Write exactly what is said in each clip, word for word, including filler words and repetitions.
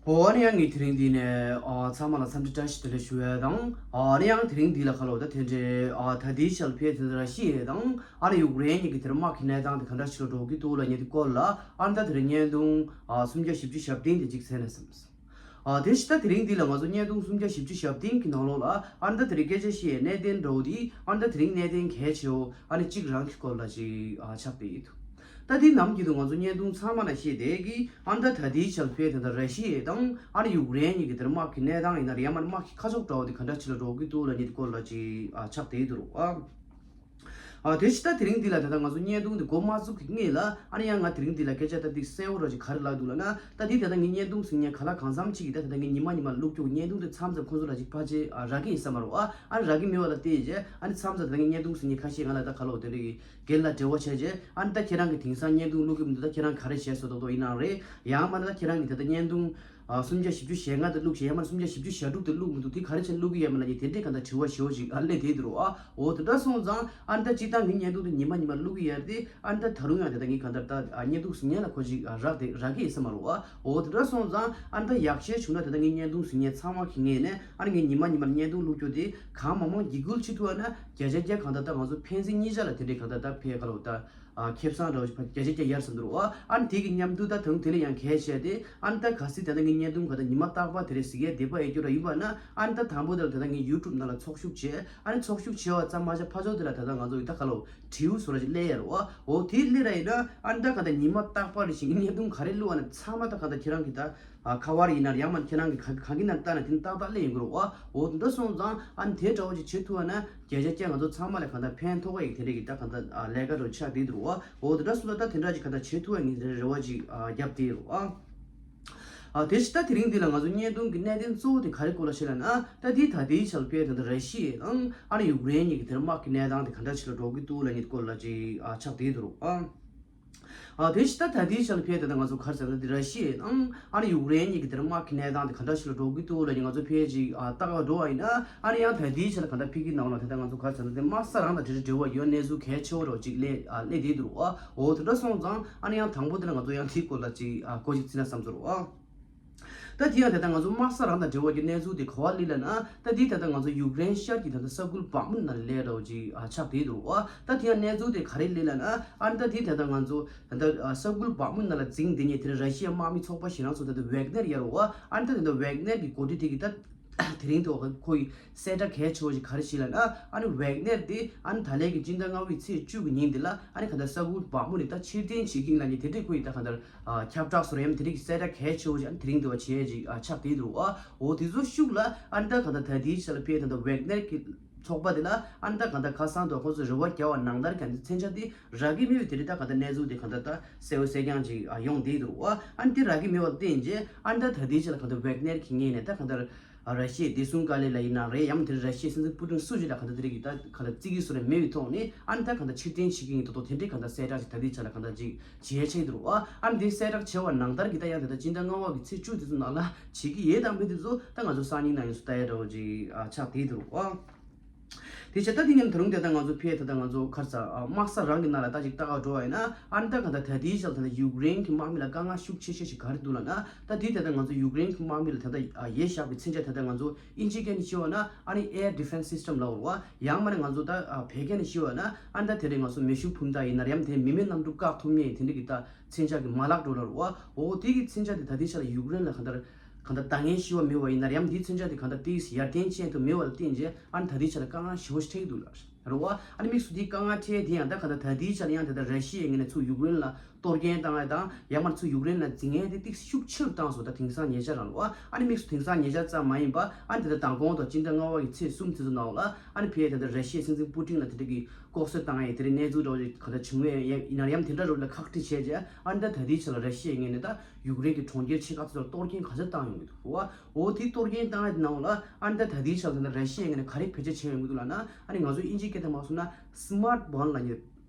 ཨོ་ཨ་ནི་ཡང་ངས་དེ་རིང་འདི་ནས་ཨ་ཚང་མ་ལ་འཚམས་འདྲི་བཀྲ་ཤིས་བདེ་ལེགས་ཞུ་ཡ་དང་། ཨ་ནི་ཡང་དེ་རིང་འདི་ལ་ཁ་ལོ་ད་དེ་འདྲའི་ཨ་ད་ལྟའི་ཆར་ཕེ་དེ་ར་ཤི་ཡ་དང་ཨ་ནི་ཡུཀ་རེན་གཉིས་ཀྱི་དེར་དམག་གི་གནས་སྟངས་དེ་ག་འདྲ་ཞིག་ལ་འགྲོ་གི་འདུག་ལ་ཉེ་དེ་སྐོར་ལ་ཨ་ནི་ད་དེ་རིང་བརྙན་ཐུང་ཨ་སུམ་བརྒྱ་བཞི་བཅུ་ཞེ་བདུན་དེ་གཅིག་གསན་ན་བསམས། ཨ་དེ་ཕྱི་ད་དེ་རིང་འདི་ལ་ང་ཚོ་བརྙན་ཐུང་སུམ་བརྒྱ་བཞི་བཅུ་ཞེ་བདུན་གྱི་ནང་ལོགས་ལ་ཨ་ནི་ད་དེ་རིང་སྐད་ཆ་བཤད་གནད་དོན་འདྲ་བོ་དེ་ཨ་ནི་ད་དེ་རིང་གནད་དོན་གལ་ཆེ་བོ་ཨ་ནི་གཅིག་རང་གི་སྐོར་ལ་ཅིག་ཨ་ཆགས་བསྡད་ཡོད་འདུག་ད་དེ་ནམ་གྱི་འདུག་ང་ཚོ་བརྙན་ཐུང་ཚང་མ་ལ་བཤད་བསྡད་ཀྱི་ཨ་ནི་ད་ད་ལྟའི་ཆར་ཕེ་དེ་ད་ར་ཤི་ཡ་དང་ཨ་ནི་ཡུཀ་རེན་གཉིས་ཀྱི་དེར་དམག་གི་གནས་སྟངས་ཡིན་ན་རེད་ཡང་མ་དམག་གི་ཁ་ཕྱོགས་འདྲ་བོ་དེ་ག་འདྲ་ཅིག་ལ་འགྲོ་གི་འདུག་ལ་ཉེ་དེ་སྐོར་ལ་ཅིག་ཨ་ཆགས་བསྡད་ཡོད་འདུག་ཨ། ཨ་དེ་ཕྱི་ད་དེ་རིང་འདི་ལ་ད་ལྟ་ང་ཚོ་བརྙན་ཐུང་འདི་འགོ་མ་བཙུགས་ཀྱི་སྔོན་ལ་ཨ་ནི་ཡང་ང་དེ་རིང་འདི་ལ་སྐད་ཆ་ད་འདི་གསལ་བོ་ར་ཅིག་ག་རེ་ལབ་འདུག་ལབ་ན། ད་འདི་ད་ལྟ་ངའི་བརྙན་ཐུང་གཟིགས་མཁན་ག་ལ་གང་འཚམ་ཅིག་གིས་ད་ད་ལྟ་ངའི་ཉི་མ་ཉི་མ་བླུག་རྒྱུ་བརྙན་ཐུང་དེ་མཚམས་མཚམས་ཁོང་ཚོ་ལ་ཅིག་ཕལ་ཆེར་ཨ་རག་གི་ཡིན་ས་མ་རེད་བ། ཨ་ནི་རག་གི་མེད་པ་ལ་བལྟས་རྗེས་ཨ་ནི་མཚམས་མཚམས་ད་ལྟ་ངའི་བརྙན་ཐུང་གཟིགས་མཁན་ཁ་ཤས་ང་ལ་ད་ག་ལོ་དེ་རིགས་ཀྱི་སྒེར་ལ་འབྲེལ་བ་བྱས་རྗེས་ཨ་ནི་ད་ཁྱེད་རང་གིས་དེང་སང་བརྙན་ཐུང་བླུག་གི་མི་འདུག་ད་ཁྱེད་རང་ག་རེ་བྱས་སོ་ཏོག་ཏོག་ཡིན་ནའང་རེད། ཡང་མ་ནི་ད་ཁྱེད་རང་གིས་ད་ལྟ་བརྙན་ཐུང་ཨ་སུམ་བརྒྱ་བཞི་བཅུ་ཞེ་ལྔ་དེ་བླུགས་ཤེས་ཡང་མ་སུམ་བརྒྱ་བཞི་བཅུ་ཞེ་དྲུག་དེ་བླུགས་མི་འདུག་དེ་ག་རེ་བྱས་ནས་བླུགས་ཀྱི་ཡོད་མེད་ལ་ཉེ་དེ་འདྲས་གང་ལྟར་དྲི་བ་ཞེ་པོ་ཅིག་ཨ་སླེབས་བསྡད་འདུག་རོ། ཨ་འོ་དེ་འདྲ་སོང་ཙང་ཨ་ནི་ད་སྤྱིར་བཏང་གི་བརྙན་ཐུང་དེ་ཉི་མ་ཉི་མ་བླུགས་ཀྱི་ཡོད་རེད་དེ། ཨ་ནི་ད་ད་རུང་ཡང་དེ་ད་ངས་གང་ལྟར་ད་ཨ་བརྙན་ཐུང་གཟིགས་མཁན་ལ་ཁོ་ཅིག་ཨ་རག་དེ་རག་གི་ཡིན་ས་མ་རེད་བ། འོ་དེ་འདྲ་སོང་ཙང་ཨ་ནི་ད་ཡག་ཤོས་བྱུང་ན་དེ་ད་ངའི་བརྙན་ཐུང་གཟིགས་མཁན་ཚང་མ་གི་ངོས་ནས་ཨ་ནི་ངས་ཉི་མ་ཉི་མར་བརྙན་ཐུང་བླུགས་རྒྱུ་དེ་གང་མང་མང་འགན་འཁུར་བྱེད་ཐུབ་པ་ན་བརྒྱ་ཆ་བརྒྱ་གང་ལྟར་ད་ང་ཚོ་ཕན་ཚུན་གཉིས་ཆ་ལ་དེ་འདྲས་གང་ལྟར་ད་ཕན་ག་ལོ་ད། ཨ་ཁེ་བཟང་འདྲ་བོ་ཞིག་བརྒྱ་ཆ་བརྒྱ་ཡར་སོང་འདུག་རོ། ཨ་ནི་དེ་གི་མཉམ་དུ་ད་དུང་དེ་ལས་ཡང་གལ་ཆེ་སྟེ་ཨ་ནི་ད་གལ་སྲིད་ད་ལྟ་ངའི་བརྙན་ཐུང་ག་ད་ཉི་མ་རྟག་པར་དེ་རེད་གཟིགས་ཡས་བདེ་པོ་ཡོད་རྒྱུ་ར་ཡིན་པ་ན་ཨ་ནི་ད་དང་པོ་དེ་ལ་ད་ལྟ་ངའི་ཡུ་ཊུབ་ནང་ལ་ཚོགས་ཞུགས་བྱས། ཨ་ནི་ཚོགས་ཞུགས་བྱས་པ་ཙམ་མ་ཆགས་ཕར་ཕྱོགས་དེ་ལ་ད་ལྟ་ང་ཚོ་ད་ག་ལོ་བྲིའུ་བཟོ་འདྲ་ཞིག་སླེབས་ཡ་རེད་བ། འོ་དེ་སླེབས་ར་ཡིན་ན་ཨ་ནི་ད་ག་ད་ཉི་མ་རྟག་པར་རེ་བཞིན་བརྙན་ཐུང་ག་རེ་བླུགས་པ་ན་ཚང་མ་ད་ག་ད་ཁྱེད་རང་གི་ད་ཨ་ཁ་པར་ཡིན་ན་ཡང་མ་ཁྱེད་རང་གི་ག་གང་གི་ནང་ལྟ་ན་དེ་ནི་ཏག་ཏག་སླེབས་ཡོང་གི་རེད་བ། འོ་དེ་འདྲ་སོང་ཙང་ཨ་ནི་དེ་འདྲ་བོ་ཅིག་བྱེད་ཐུབ་པ་ན། བརྒྱ་ཆ་བརྒྱ་ང་ཚོ་ཚང་མ་ལ་གང་ལྟར་ཕན་ཐོགས་ཡག་དེ་འདྲས་ཀྱི་ད་གང་ལྟར་ཨ་ལས་ཀ་རུ་ཆགས་བསྡད་འདུག་བ། འོ་དེ་འདྲ་སོང་ཙང་ད་དེ་འདྲ་ཅིག་གང་ལྟར་བྱེད་ཐུབ་ཡག་ངས་དེ་འདྲ་རེ་བ་ཅིག་ཨ་བརྒྱབ་བསྡད་ཡོད་རེད་བ། ཨ་དེ་ཕྱི་ད་དེ་རིང་འདི་ལ་ང་ཚོ་བརྙན་ཐུང་གི་གནད་དོན་གཙོ་བོ་དེ་ག་རེ་སྐོར་ལ་བཤད་ལབ་ན། ད་འདི་ད་ལྟའི་ཆར་དཔེ་ད་ལྟ་ར་ཤི་ཡ་དང་ཨ་ནི་ཡུཀ་རེན་གཉིས་ཀྱི་དེར་དམག་གི་གནས་སྟངས་དེ་ག་འདྲ་ཞིག་ལ་འགྲོ་གི་འདུག་ལབ་མཁན་སྐོར་ལ་ཅིག་ཨ་ཆགས་བསྡད་ཡོད་རེད་བ། ཨ་དེ་ཕྱི་ད་ད་ལྟའི་ཆར་ཕེ་ད་ལྟ་ང་ཚོ་ག་རེ་ཟེར་ན་འདི་ར་ཤི་ཡ་དང་ཨ་ནི་ཡུཀ་རེན་གཉིས་ཀྱི་དེར་དམག་གི་གནས་སྟངས་དེ་ག་འདྲ་ཞིག་ལ་འགྲོ་གི་འདུག་ལབ་ནས་ང་ཚོ་ཕེ་ཅིག་ཨ་ལྟ་ག་འགྲོ་བ་ཡིན་ན། ཨ་ནི་ཡང་ད་ལྟའི་ཆར་ག་འདྲ་ཕེ་གི་ནང་ལ་ད་ལྟ་ང་ཚོ་ག་རེ་ཟེར་ན་དེ་དམག་ས་རང་དང་དེ་འདྲ་འབྲེལ་བ་ཡོད་གནས་ཚུལ་གལ་ཆེ་བོ་རོ་ཅིག་སླེབས་ཨ་སླེབས་བསྡད་འདུག་རོ། འོ་དེ་འདྲ་སོང་ཙང་ཨ་ནི་ཡང་དང་པོ་དེ་ལ་ང་ཚོ་ཡང་དེའི་སྐོར་ལ་ཅིག་ཨ་གོ་ཅིག་བརྩིས་ན་བསམ་ཚོར་རོ། ད་དེ་ཡང་ད་ལྟ་ང་ཚོ་དམག་ས་རང་དང་འབྲེལ་བ་གྱི་གནས་ཚུལ་དེ་ག་པར་སླེབས་ལབ་ན། ད་དེ་ད་ལྟ་ང་ཚོ་ཡུཀ་རེན་ཤར་གྱི་ད་ལྟ་ས་ཁུལ་བག་མུན་ནང་སླེབས་འདྲ་བོ་ཅིག་ཨ་ཆགས་བསྡད་འདུག་རོ། ད་དེ་ཡང་གནས་ཚུལ་དེ་ག་རེ་སླེབས་ལབ་ན། ཨ་ནི་ད་དེ་ད་ལྟ་ང་ཚོ་ད་ལྟ་ཨ་ས་ཁུལ་བག་མུན་ནང་ལ་འཛིང་བསྡད་མཁན་དེ་ར་ཤི་ཡ་དམག་མི་ཚོགས་པ་ཞིག་རང་ཚོ་ད་ལྟ་ཝེག་ནེར་ཡོད་རེད་བ། ཨ་ནི་ད་ད་ལྟ་ཝེག་ནེར་གྱི་འགོ་ཁྲིད་དེ་གིས་ད་དེ་རིང་དུ་ཁོ་ཡི་གསལ་བསྒྲགས་གལ་ཆེ་བོ་ཞིག་ག་རེ་ཞིག་ལབ་ན། ཨ་ནི་ཝེག་ནེར་དེ་ཨ་ནི་ད་ལན་གྱི་སྤྱི་ཟླ་ལྔ་པའི་ཚེས་བཅུ་གི་ཉིན་དེ་ལ་ཨ་ནི་ག་ད་ས་ཁུལ་བག་མུན་ནས་ད་ཕྱིར་འཐེན་བྱེད་ཀྱི་ཡིན་ལབ་མཁན་དེ་འདྲས་ཁོ་ཡི་ད་ག་ད་ཁྱབ་བསྒྲགས་སོ་རེམ་དེ་འདྲས་ཀྱི་གསལ་བསྒྲགས་གལ་ཆེ་བོ་ཞིག་ཨ་ནི་དེ་རིང་དུ་བ་བྱས་ཅིག་ཨ་ཆགས་བསྡད་འདུག་རོ། འོ་དེ་ཚོ་ཤུགས་ལ་ཨ་ནི་ད་ག་ད་ད་དེའི་ཆ་ལ་ཕེ་ད་ད་ཝེག་ནེར་གྱི་ཚོགས་པ་དེ་ལ་ཨ་ནི་ད་གང་ལྟར་ཁ་སང་དུ་ཁོང་ཚོས་རེ་བ་བརྒྱབ་པ་ནང་ལྟར་གྱི་མཚོན་ཆ་དེ་རག་གི་མེད་པའི་དེ་རིང་ད་གང་ལྟར་གནས་ཚུལ་དེ་གང་ལྟར་ད་གསལ་བོ་གསལ་རྐྱང་ཅིག་ཡོང་བསྡད་འདུག་རོ། ཨ་ནི་དེ་རག་གི་མེད་པ་བརྟེན་རྗེས་ཨ་ནི་ད་ད་ལྟའི་ཆ་ལ་གང་ལྟར་ཝེག་ནེར་གྱི་ངོས་ནས་ད་གང་ལྟར་ར་ཤི་ཡའི་བདེ་སྲུང་བཀའ་བློན་ལ་ཡིན་ན་རེད། ཡང་མིན་དེ་ར་ཤི་ཡའི་སྲིད་འཛིན་པུ་ཏིན་སུ་ཅིག་ལ་གང་ལྟར་དེ་རིང་གི་ད་གང་ལྟར་བརྩི་གི་སུ་རེ་མེད་པའི་ཐོག་ནས་ཨ་ནི་ད་གང་ལྟར་ཕྱིར་འཐེན་བྱེད་ཀྱི་ཡིན་ཐོག་ཐོག་དེ་འདྲའི་གང་ལྟར་གསལ་བསྒྲགས་ཅིག་ད་ལྟའི་ཆ་ལ་གང་ལྟར་ཅིག་བྱེད་ཡ་ཆགས་ཀྱི་འདུག་རོ། ཨ་ནི་དེ་གསལ་བསྒྲགས་བྱས་པ་ནང་ལྟར་གྱི་ད་ཡང་དེ་ད་སྤྱི་ཟླ་ལྔ་པ་གི་ཚེས་བཅུ་དེ་ཚོ་ནང་ལ་བྱེད་ཀྱི་ཡོད་དམ་མེད་དེ་ཚོ་ད་ང་ཚོ་སང་ཉིན་ནང་ཡིན་སུ་ལྟ་ཡ་འདྲ་བོ་ཅིག་ཨ་ཆགས་བསྡད་འདུག་རོ། དེ་བྱས་ད་དེ་ཉིན་ད་རུང་དེ་ད་ང་ཚོ་ཕེ་ད་ད་ང་ཚོ་ཁར་ས་ཨ་དམག་ས་རང་གི་ནང་ལ་ད་ཅིག་ལྟ་ག་འགྲོ་བ་ཡིན་ན། ཨ་ནི་ད་ག་ད་ད་དེའི་ཞལ་ད་ད་ཡུཀ་རེན་གྱི་དམག་མི་ལ་དཀའ་ངལ་ཤུགས་ཆེ་ཤོས་ཤིག་ག་རེ་འདུག་ལབ་ན། ད་དེ་ད་ད་ང་ཚོ་ཡུཀ་རེན་གྱི་དམག་མི་ལ་ད་ད་ཨ་ཡས་བཞག་པའི་མཚོན་ཆ་ད་ད་ང་ཚོ་ཨིན་ཇི་སྐད་ནས་བཤད་པ་ན་ཨ་ནི་air defense system ལབ་རེད་བ། ཡང་མིན་ན་ང་ཚོ་ད་ཨ་བོད་སྐད་ནས་བཤད་པ་ན་ཨ་ནི་ད་དེ་རིང་ང་ཚོ་མེ་ཤུགས་འཕུར་མདའ་ཡིན་ན་རེད་ཡང་དེ་མི་མེད་གནམ་གྲུ་བཀག་ཐུབ་མཁན་དེ་འདྲ་གི་ད་མཚོན་ཆ་གི་མ་ལག་འགྲོ་ལབ་རེད་བ། འོ་དེ་གི་མཚོན་ཆ་དེ་ད་དེའི་ཞལ་ལ་ཡུཀ་རེན་ལ་ག་འདྲ་གང་ལྟར་ད་ངན་ཞི་བ་མེད་པ་ཡིན་ན་རེད་ཡང་དེའི་མཚོན་ཆ་དེ་གང་ལྟར་དེའི་ཡར་ཐོན་ཅན་དུ་མེད་པ་ལ་བརྟེན་རྗེས་ཨ་ནི་ད་དེའི་ཆ་ལ་དཀའ་ངལ་ཞེ་པོ་ཞིག་འཕྲད་ཀྱི་འདུག་ལ་རེད་བ། ཨ་ནི་དམིགས་སུ་དེའི་དཀའ་ངལ་འཕྲད་དེ་ཡང་ད་གང་ལྟར་ད་དེའི་ཆ་ལ་ཡང་ད་ལྟ་ར་ཤི་ཡའི་ངོས་ནས་ཚུར་ཡུཀ་རེན་ལ་གཏོར་སྐྱོན་བཏང་ཡ་དང་ཡང་མ་ཚུར་ཡུཀ་རེན་ལ་འཛིང་ཡ་དེ་ཏིག་ཤུགས་ཆེ་རུ་བཏང་སོང་ད་དེང་སང་ཉེ་ཆར་རང་ལ་བ། ཨ་ནི་དམིགས་སུ་དེང་སང་ཉེ་ཆར་ཙམ་མ་ཡིན་པ་ཨ་ནི་ད་ལྟ་མདང་དགོང་དང་སྤྱི་ཟླ་ལྔ་པ་གི་ཚེས་གསུམ་དེ་ཚོ་ནང་ལ་ཨ་ནི་ཕེ་ད་ལྟ་ར་ཤི་ཡའི་སྲིད་འཛིན་པུ་ཏིན་ལ་དེ་འདྲ་གི་ལྐོག་གསོད་བཏང་ཡ་དེ་རིང་གནས་ཚུལ་འདྲ་བོ་ཞིག་གང་ལྟར་བྱུང་བས་ཡིན་ན་ཡང་དེ་འདྲ་རུ་ལ་ཁག་དཀྲི་བྱས་རྗེས་ཨ་ནི་ད་ད་ལྟའི་ཆ་ལ་ར་ཤི་ཡའི་ངོས་ནས་ད་ཡུཀ་རེན་གྱི་གྲོང་ཁྱེར་ཆེ་ཁག་ཚོ་ལ་གཏོར་སྐྱོན་ག་ཚོད་བཏང་ཡོང་གི་འདུག་བ། འོ་དེ་གཏོར་སྐྱོན་བཏང་ཡ་དེ་ནང་ལ་ཨ་ནི་ད་ད་ལྟའི་ཆ་ལ་ད་ལྟ་ར་ཤི་ཡའི་ངོས་ནས་ག་རེ་བེད་སྤྱོད་བྱས་ཡོང་གི་འདུག་ལབ་ན། ཨ་ནི་ང་ཚོ་ཨིན་ཇིའི་སྐད་དུ་མ་སོང་ན་སི་མ་ཊི་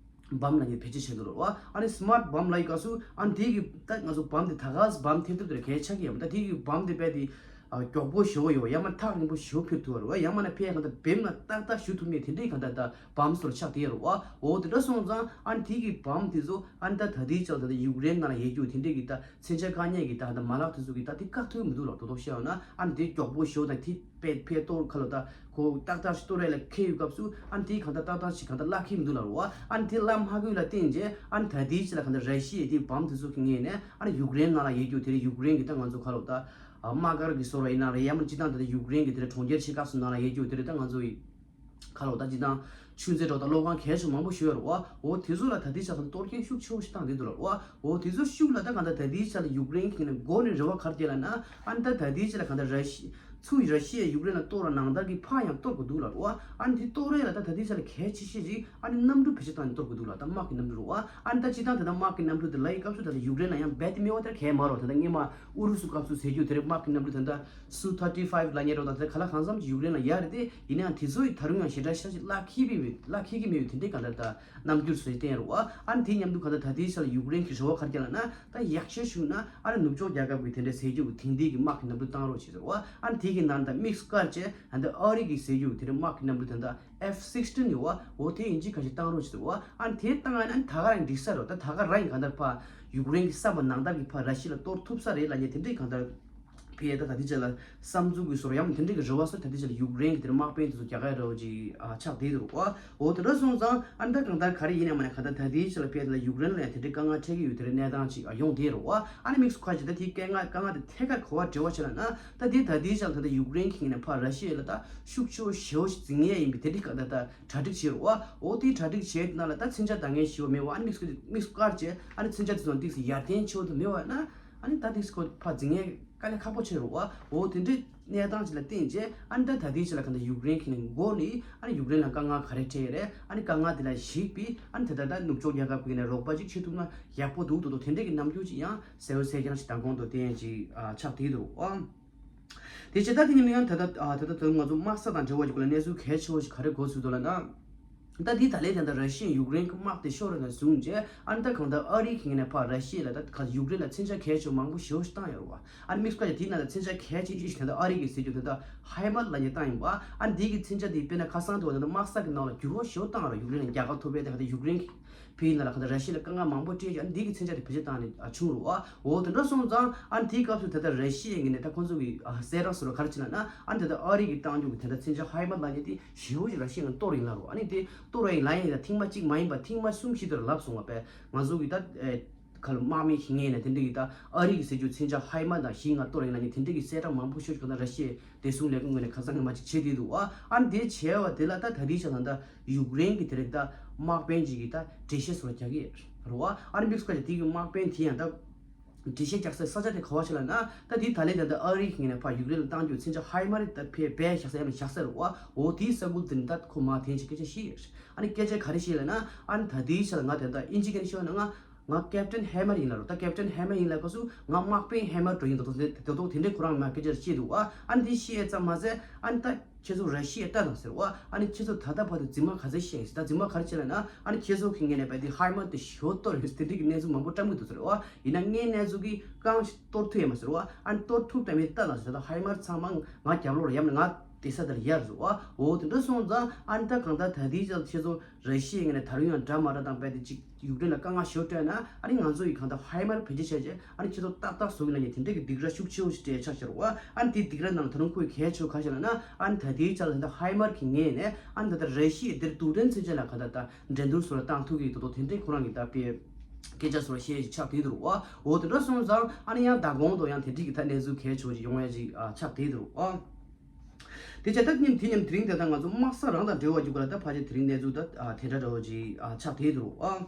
བམ་ལབ་མཁན་བེད་སྤྱོད་བྱས་འདུག་ལ་བ། ཨ་ནི་སི་མ་ཊི་བམ་ལབ་ཡི་སྐབས་སུ་ཨ་ནི་དེ་གི་ད་ང་ཚོ་བམ་དེ་ད་ག་སེ་བམ་ཐེབས་ཐུབ་དེ་གལ་ཆགས་ཀྱི་ཡོད་མ་ད་དེ་གི་བམ་དེ་རྦད་དེ་ མགྱོགས་པོ་ཞེ་པོ་ཡོད་ཡང་མ་ཐག་རིང་པོ་ཞེ་པོ་ཕེབས་ཐུབ་པ་རེད་བ། ཡང་མ་ན་ཕེབས་ཡང་ད་བེམ་ལ་ཏག་ཏག་ཞུ་ཐུབ་མེད་དེ་འདྲའི་གང་ལྟར་ད་བམ་སོར་ཆགས་དེ་རེད་བ། འོ་དེ་འདྲ་སོང་ཙང་ཨ་ནི་དེ་གི་བམ་དེ་ཚོ་ཨ་ནི་ད་ད་དེའི་ཆར་ད་ད་ཡུཀ་རེན་ནང་ལ་ཡོད་རྒྱུ་དེ་འདྲའི་གི་ད་མཚོན་ཆ་བཀག་ཉར་གི་ད་ད་མ་ལག་དེ་ཚོ་གི་ད་དེ་བཀག་ཐུབ་མི་འདུག་ལ། དོ་དོ་ཤེས་ཡོང་ན་ཨ་ནི་དེ་མགྱོགས་པོ་ཞེ་པོ་དང་དེ་པེ་ཕེ་གཏོར་ཁ་ལོ་ད་ཁོ་ཏག་ཏག་ཞིག་གཏོར་རེ་ལ་ཁེལ་ཡོད་སྐབས་སུ་ཨ་ནི་དེ་གང་ལྟར་ཏག་ཏག་ཞིག་གང་ལྟར་བརླག་ཁེལ་མི་འདུག་ལ་རེད་བ། ཨ་ནི་དེ་བརླག་མ་དགོས་ལ་བརྟེན་རྗེས་ཨ་ནི་ད་དེའི་ཆར་ལ་གང་ལྟར་ར་ཤི་ཡའི་དེ་བམ་དེ་ཚོ་གི་ངོས་ནས་ཨ་ནི་ཡུཀ་རེན་ནང་ལ་ཡོད་རྒྱུ་དེ་རེད། ཡུཀ་རེན་གི་ད་ང་ཚོ་ཁ་ལོ་ད། དམག་སྒར་གྱི་སོ་ར་ཡིན་ན་རེད། ཡང་མིན་སྤྱི་བཏང་དེ་ཡུཀ་རེན་གྱི་དེ་འདྲ་གྲོང་ཁྱེར་ཆེ་ཁག་སུ་ནང་ལ་ཡོད་རྒྱུ་དེ་རེད། ད་ང་ཚོ་ཡི་ཁ་ལོ་ད་སྤྱི་བཏང་ཆུ་མཛོད་འགྲོ་ད་གློག་ཁང་གལ་ཆེ་མང་པོ་ཞིག་ཡོད་རེད་བ། འོ་དེ་ཚོ་ལ་ད་ལྟའི་ཆ་ཚང་གཏོར་སྐྱོན་ཤུགས་ཆེ་བོ་ཞིག་བཏང་བསྡད་འདུག་ལ་བ། འོ་དེ་ཚོ་ཤུགས་ལ་ད་གང་ལྟར་ད་ལྟའི་ཆ་ལ་ཡུཀ་རེན་གྱི་ནས་མགོ་ནས་རེ་བ་ག་རེ་བསྐྱེད་ལ་ན་ཨ་ནི་ད་ད་ལྟའི་ཆ་ལ་གང་ལྟར་ར་ཤི་ཚུ་ཡི་ར་ཤི་ཡས་ཡུཀ་རེན་ལ་གཏོར་བ་ནང་ལྟར་གྱི་ཕར་ཡང་གཏོར་དགོས་འདུག་ལ་བ། ཨ་ནི་དེ་གཏོར་རེ་ལ་ད་ད་ལྟའི་ཆ་ལ་གལ་ཆེ་ཤོས་ཅིག་ཨ་ནི་གནམ་གྲུ་བེད་སྤྱོད་བཏང་ནས་གཏོར་དགོས་འདུག་ལ། ད་དམག་གི་གནམ་གྲུ་རེད་བ། ཨ་ནི་ད་སྤྱི་བཏང་དེ་ད་དམག་གི་གནམ་གྲུ་དེ་ལ་ཡི་སྐབས་སུ་ད་ལྟ་ཡུཀ་རེན་ལ་ཡང་རྦད་དེ་མེད་པ་དེར་གལ་མ་རོ། ད་ལྟ་སྔོན་མ་ཨུ་རུ་སུ་སྐབས་སུ་ཟེར་རྒྱུ་དེ་རེད། དམག་གི་གནམ་གྲུ་ད་ལྟ་སུ་ཐར་ཊི་ཕའིབ་ལབ་མཁན་རོ། ད་ལྟ་ག་ལ་གང་འཚམ་ཅིག་ཡུཀ་རེན་ལ་ཡོད་རེད་དེ། ཡིན་ནའང་དེ་ཚོ་ཡི་ད་རུང་ཡང་ཞེ་དྲག་ཤ་ཅིག་བརླག་ཁེལ་བའི་མེད། བརླག་ཁེལ་གི་མེད་པའི་དེ་འདྲའི་ག་ལ་ད་རྣམ་འགྱུར་བཟོས་བསྟན་རོ། ཨ་ནི་དེ་མཉམ་དུ་ག་ལ་ད་ལྟའི་ཆ་ལ་ཡུཀ་རེན་གྱི་རེ་བ་ག་རེ་བསྐྱེད་ལ་ན་ད་ཡག་ཤོས་ཞུ་ན་ཨ་ནི་ནུབ་ཕྱོགས་རྒྱལ་ཁབ་ཀྱི་དེ་འདྲའི་ཟེར་རྒྱུ་གི་དེང་དུས་ཀྱི་དམག་གི་གནམ་གྲུ་བཏང་རོགས་བྱེད་ཟེར་བ། ཨ་ནི་དེ་གི་ནང་ད་དམིགས་སུ་བཀར་བྱས་ད་ལྟ་ཨ་རི་གི་ཟེར་རྒྱུ་གི་དེ་འདྲའི་དམག་གི་གནམ་གྲུ་ད་ལྟ་ཨེཕ་སིགས་ཊིན་ཡོད་བ། འོ་དེ་ཡིན་གཅིག་ག་ཅིག་བཏང་རོགས་བྱེད་ཟེར་བ། ཨ་ནི་དེ་བཏང་ཡ་ན་ད་ག་རང་འགྲིག་ས་རོ། ད་ད་ག་རང་གི་གང་ལྟར་ཕ་ཡུཀ་རེན་གྱི་བསམ་པ་ནང་ལྟར་གྱི་ཕ་ར་ཤི་ལ་གཏོར་ཐུབ་ས་རེད་ལབ་མཁན་དེ་འདྲའི་གང་ལྟར། ཕི་ཡ་ད་ད་ལྟའི་ཆ་ལ་བསམ་ཚུལ་གྱི་སོར་ཡང་དེ་འདྲའི་གི་རེ་བ་སོར་ད་ལྟའི་ཆ་ལ་ཡུཀ་རེན་གྱི་དེར་དམག་དཔོན་དེ་ཚོ་རྒྱག་ག་རེ་བ་ཅིག་ཨ་ཆགས་བསྡད་འདུག་བ། འོ་དེ་འདྲ་སོང་ཙང་ཨ་ནི་ད་གང་ལྟར་ག་རེ་ཡིན་ཡང་མ་ནས་གང་ལྟར་ད་ལྟའི་ཆ་ལ་ཕི་ཡ་ད་ལ་ཡུཀ་རེན་ལ་ཡང་དེ་འདྲའི་དཀའ་ངལ་འཕྲད་ཀྱི་ཡོད་དེ་འདྲའི་གནས་སྟངས་ཅིག་ཨ་ཡོང་བསྡད་རེད་བ། ཨ་ནི་དམིགས་སུ་ཁ་ཅིག་ད་དེའི་དཀའ་ངལ་དཀའ་ངལ་དེ་ཐད་ཀར་ག་བ་འབྲེལ་བ་བྱས་ལ་ན་ད་དེ་ད་ལྟའི་ཆ་ལ་ད་ལྟ་ཡུཀ་རེན་གྱི་ངོས་ནས་ཕར་ར་ཤི་ཡ་ལ་ད་ཤུགས་ཆེ་བོ་ཞེ་བོ་ཞིག་འཛིང་ཡས་ཡིན་པའི་དེ་འདྲའི་གང་ལྟར་ད་གྲ་སྒྲིག་བྱས་རེད་བ། འོ་དེའི་གྲ་སྒྲིག་བྱས་དེ་ནང་ལ་ད་མཚོན་ཆ་ད་ངས་ཞུ་བ་མེད་བ། ཨ་ནི་དམིགས་སུ་དམིགས་སུ་བཀར་བྱས་ཨ་ནི་མཚོན་ཆ་དེ་ཚོ་ཏོག་ཙམ་ཡར་ཐོན་ཆེ་བོ་དེ་མེད་བ་ན། ཨ་ནི་ད་དེ་ཁོ་ཕར་འཛིང་ཡས་དཀའ་ལས་ཁག་པོ་ཆེ་རུ་བ། འོ་དེ་འདྲའི་གནས་སྟངས་ཅིག་ལ་བརྟེན་རྗེས་ཨ་ནི་ད་ད་ལྟའི་ཆ་ལ་གང་ལྟར་ཡུཀ་རེན་གྱི་ནས་མགོ་ནས་ཨ་ནི་ཡུཀ་རེན་ལ་དཀའ་ངལ་ག་རེ་འཕྲད་ཡོད་རེད། ཨ་ནི་དཀའ་ངལ་དེ་ལ་གཞིགས་པའི་ཨ་ནི་ད་ལྟ་ད་ནུབ་ཕྱོགས་རྒྱལ་ཁབ་ཀྱི་ནས་རོགས་པ་ཅིག་བྱེད་ཐུབ་ན་ཡག་པོ་འདུག་འདུག་འདུག་དེ་འདྲའི་གི་རྣམ་འགྱུར་ཅིག་ཡང་གསལ་བོ་གསལ་རྐྱང་ཞིག་མདང་དགོང་དུ་བསྟན་ཅིག་ཨ་ཆགས་བསྡད་འདུག་ཨ། དེ་བྱས་ད་དེ་ཉིན་ཡང་ད་ལྟ་ཨ་ད་ལྟ་ད་ང་ཚོ་དམག་ས་དང་འབྲེལ་བ་ཅིག་ལ་གནས་ཚུལ་གལ་ཆེ་བོ་ཞིག་ག་རེ་གོ་ཚུལ་འདུག་ལ་ན། ད་འདི་ད་ལན་ད་ལྟ་ར་ཤི་ཡས་ཡུཀ་རེན་གྱི་དམག་དེ་ཤོར་ར་ནས་བཟུང་རྗེས་ཨ་ནི་ད་གང་ལྟར་ཨ་རི་གི་ངོས་ནས་ཕར་ར་ཤི་ཡ་ལ་ད་ག་ཡུཀ་རེན་ལ་མཚོན་ཆ་གལ་ཆེ་བ་མང་པོ་ཞེ་པོ་ཞིག་བཏང་ཡོད་རེད་བ། ཨ་ནི་དམིགས་བཀར་གྱི་དེའི་ནང་ལ་མཚོན་ཆ་གལ་ཆེ་ཤོས་ཤིག་ད་ལྟ་ཨ་རི་གིས་ཟེར་རྒྱུ་ད་ལྟ་ཧའི་མར་ལབ་མཁན་བཏང་ཡིན་པ། ཨ་ནི་འདི་གི་མཚོན་ཆ་དེ་དཔེར་ན་ཁ་སང་དུ་བ་ད་ལྟ་དམག་ས་གི་ནང་ལ་འགྱུར་བ་ཞེ་པོ་བཏང་ཡོད་རེད། ཡུཀ་རེན་ལ་རྒྱལ་ཁ་ཐོབ་པའི་དེ་ག་ད་ཡུཀ་རེན་གྱི་ཕི་ཡིན་ན་ལ་ག་ད་ར་ཤི་ཡ་ལ་དཀའ་ངལ་མང་པོ་སྤྲད་ཀྱི། ཨ་ནི་འདི་གི་མཚོན་ཆ་དེ་བེད་སྤྱོད་བཏང་ནས་ཨ་བྱུང་རུ་བ། འོ་དེ་འདྲ་སོང་ཙང་ཨ་ནི་དེའི་སྐབས་སུ་ད་ལྟ་ར་ཤི་ཡའི་ངོས་ནས་ད་ཁོང་ཚོ་གི་ཨ་གསལ་བསྒྲགས་སུ་རུ་ག་རེ་བྱས་ན་ན་ཨ་ནི་ད་ལྟ་ཨ་རི་གི་བཏང་རྒྱུ་གི་དེ་འདྲ་མཚོན་ཆ་ཧའི་མར་ལབ་མཁན་དེ་ཞེ་པོ་ཞིག་ར་ཤི་ཡ་ལ་གཏོར་ཡིན་ལབ་རུ། ཨ་ནི་དེ་གཏོར་བ་ཡིན་ལབ་ཡིན་ད་ཐེངས་མ་གཅིག་མ་ཡིན་པ་ཐེངས་མ་གསུམ་བཞི་དེར་ལབ་སོང་བ་པས། ང་ཚོ་གི་ད་ཨེ་ག་ལ་དམག་མི་ཞིག་ངེས་ནས་དེ་འདྲ་གི་ད་ཨ་རི་གི་ཟེར་རྒྱུ་མཚོན་ཆ་ཧའི་མར་དང་ཞིག་ང་གཏོར་ཡིན་ལབ་མཁན་དེ་འདྲ་གི་གསལ་བསྒྲགས་མང་པོ་ཤོད་ཀྱི་ད་ར་ཤི་ཡའི་བདེ་སྲུང་ལས་ཁུངས་ངོས་ནས་ཁ་སང་གི་མ་ཅིག་བྱེད་དེ་འདུག་ཨ། ཨ་ནི་དེ་བྱས་བ་དེ་ལ་ད་ད་རེས་ཆ་ལ་ད་ཡུཀ་རེན་གྱི་དེ་རིགས་ད་དམག་དཔོན་ཅིག་གིས་ད་འགྲེལ་བཤད་སོགས་རྒྱག་གི་རེད་བ། ཨ་ནི་དམིགས་སུ་བཀར་ཅིག་དེ་གི་དམག་དཔོན་དེ་ཡང་ད་འགྲེལ་བཤད་རྒྱག་སའི་ས་ཆ་དེ་ག་བ་ཞིག་ལབ་ན་ད་དེ་ད་ལན་ད་ད་ཨ་རི་གི་ངོས་ནས་ཕར་ཡུཀ་རེན་ལ་བཏང་རྒྱུ་མཚོན་ཆ་ཧའི་མར་ད་ཕེ་བས་བཞག་ས་ཡང་བཞག་ས་རེད་བ། འོ་དེའི་ས་ཁུལ་དེ་ནི་ད་ཁོ་མ་དེ་ཅིག་སྐད་ཆ་བཤད་ཡོད་རེད། ཨ་ནི་སྐད་ཆ་ག་རེ་བཤད་ལབ་ན་ཨ་ནི་ད་དེའི་ཆ་ལ་ང་དེ་ད་ཨིན་ཇི་སྐད་ནས་ཤོད་ན་ང་ང་ཀེབ་ཊན་ཧེ་མར་ཡིན་ལབ་རོ། ད་ཀེབ་ཊན་ཧེ་མར་ཡིན་ལབ་སྐབས་སུ་ང་དམག་དཔོན་ཧེ་མར་འགྲོ་ཡིན་དོ་དོ་དེ་དོ་དེ་འདྲའི་ཁོ་རང་མ་སྐད་ཆ་བཤད་འདུག་བ། ཨ་ནི་དེ་བཤད་ཙམ་མ་ཟད་ཨ་ནི་ད་ཁྱེད་ཚོ་ར་ཤི་ཡ་ལྟ་དང་ཟེར་བ། ཨ་ནི་ཁྱེད་ཚོ་ད་ལྟ་བར་དུ་རྫུན་མ་ག་ཚད་བཤད་ཡིན་ཟེར། ད་རྫུན་མ་ག་རེ་བྱས་ལབ་ན་ཨ་ནི་ཁྱེད་ཚོ་གི་ངོས་ནས་བལྟས་དུས་ཧེ་མར་དེ་ཞོ་གཏོར་ཡོད་ཟེར་དེ་འདྲའི་གི་གནས་ཚུལ་མང་པོ་བཀྲམ་གི་འདུག་ཟེར་བ། ཡིན་ན་ངའི་གནས་ཚུལ་གི་རྐང་ཞིག་གཏོར་ཐུབ་ཡོད་མ་ཟེར་བ། ཨ་ནི་གཏོར་ཐུབ་དང་མེད་ལྟ་དང་ཟེར། ད་ཧེ་མར་ཚང་མ་ང་རྒྱབ་ལོགས་ལ་ཡར་ནས་ང་བསྡད་ས་དེར་ཡར་ཟེར་བ། འོ་དེ་འདྲ་སོང་ཙང་ཨ་ནི་ད་གང་ལྟར་ད་ལྟའི་ཆར་ཁྱེད་ཚོ་ར་ཤི་ཡའི་ངོས་ནས་ད་རུང་ཡང་འདྲ་མ་འདྲ་དང་བལྟས་དུས་ཅིག་ཡུཀ་རེན་ལ་དཀའ་ངལ་ཞེ་པོ་སྤྲད་ན་ཨ་ནི་ང་ཚོ་ཡི་གང་ལྟར་ཧའི་མར་བེད་སྤྱོད་བྱས་རྗེས་ཨ་ནི་ཁྱེད་ཚོ་ཏག་ཏག་བཟོ་གི་ན་ནི་དེ་འདྲ་གི་སྡིགས་ར་ཤུགས་ཆེ་བོ་ཞིག་སྤྲད་ཆགས་ཤར་བ། ཨ་ནི་དེ་སྡིགས་ར་ནང་ད་རུང་ཁོའི་གལ་ཆེ་བ་ག་ཞིག་ལབ་ན་ཨ་ནི་ད་ལྟའི་ཆར་ལ་ད་ཧའི་མར་གྱི་ངོས་ནས་ཨ་ནི་ད་ལྟ་ར་ཤི་ཡའི་འདིར་རྡུལ་ཕྲན་མཚོན་ཆ་ལ་ག་ད་ད་འགྲན་བསྡུར་སོགས་ལ་བཏང་ཐུབ་ཀྱི་འདུག་དོ་དེ་འདྲའི་ཁོ་རང་གི་ད་དཔེ་སྐད་ཆ་སོགས་ལ་བཤད་ཞིག་ཆགས་བསྡད་འདུག་བ། འོ་དེ་འདྲ་སོང་ཙང་ཨ་ནི་ཡང་ད་གོང་དུ་ཡང་དེ་འདྲའི་གི་ད་གནས་ཚུལ་གལ་ཆེ་བོ་ཞིག་ཡོང་ཡ་ཞིག་ཨ་ཆགས་བསྡད་འདུག་བ། དེ་བྱས་ད་མཉམ་དེ་མཉམ་དེ་རིང་དེ་ད་ང་ཚོ་དམག་ས་རང་དང་འབྲེལ་བ་ཡོད་པ་ལ་ད་ཕལ་ཆེར་དེ་རིང་གནས་ཚུལ་ད་ཨ་དེ་འདྲ་འདྲ་བོ་ཅིག་ཨ་ཆགས་བསྡད་འདུག་ཨ།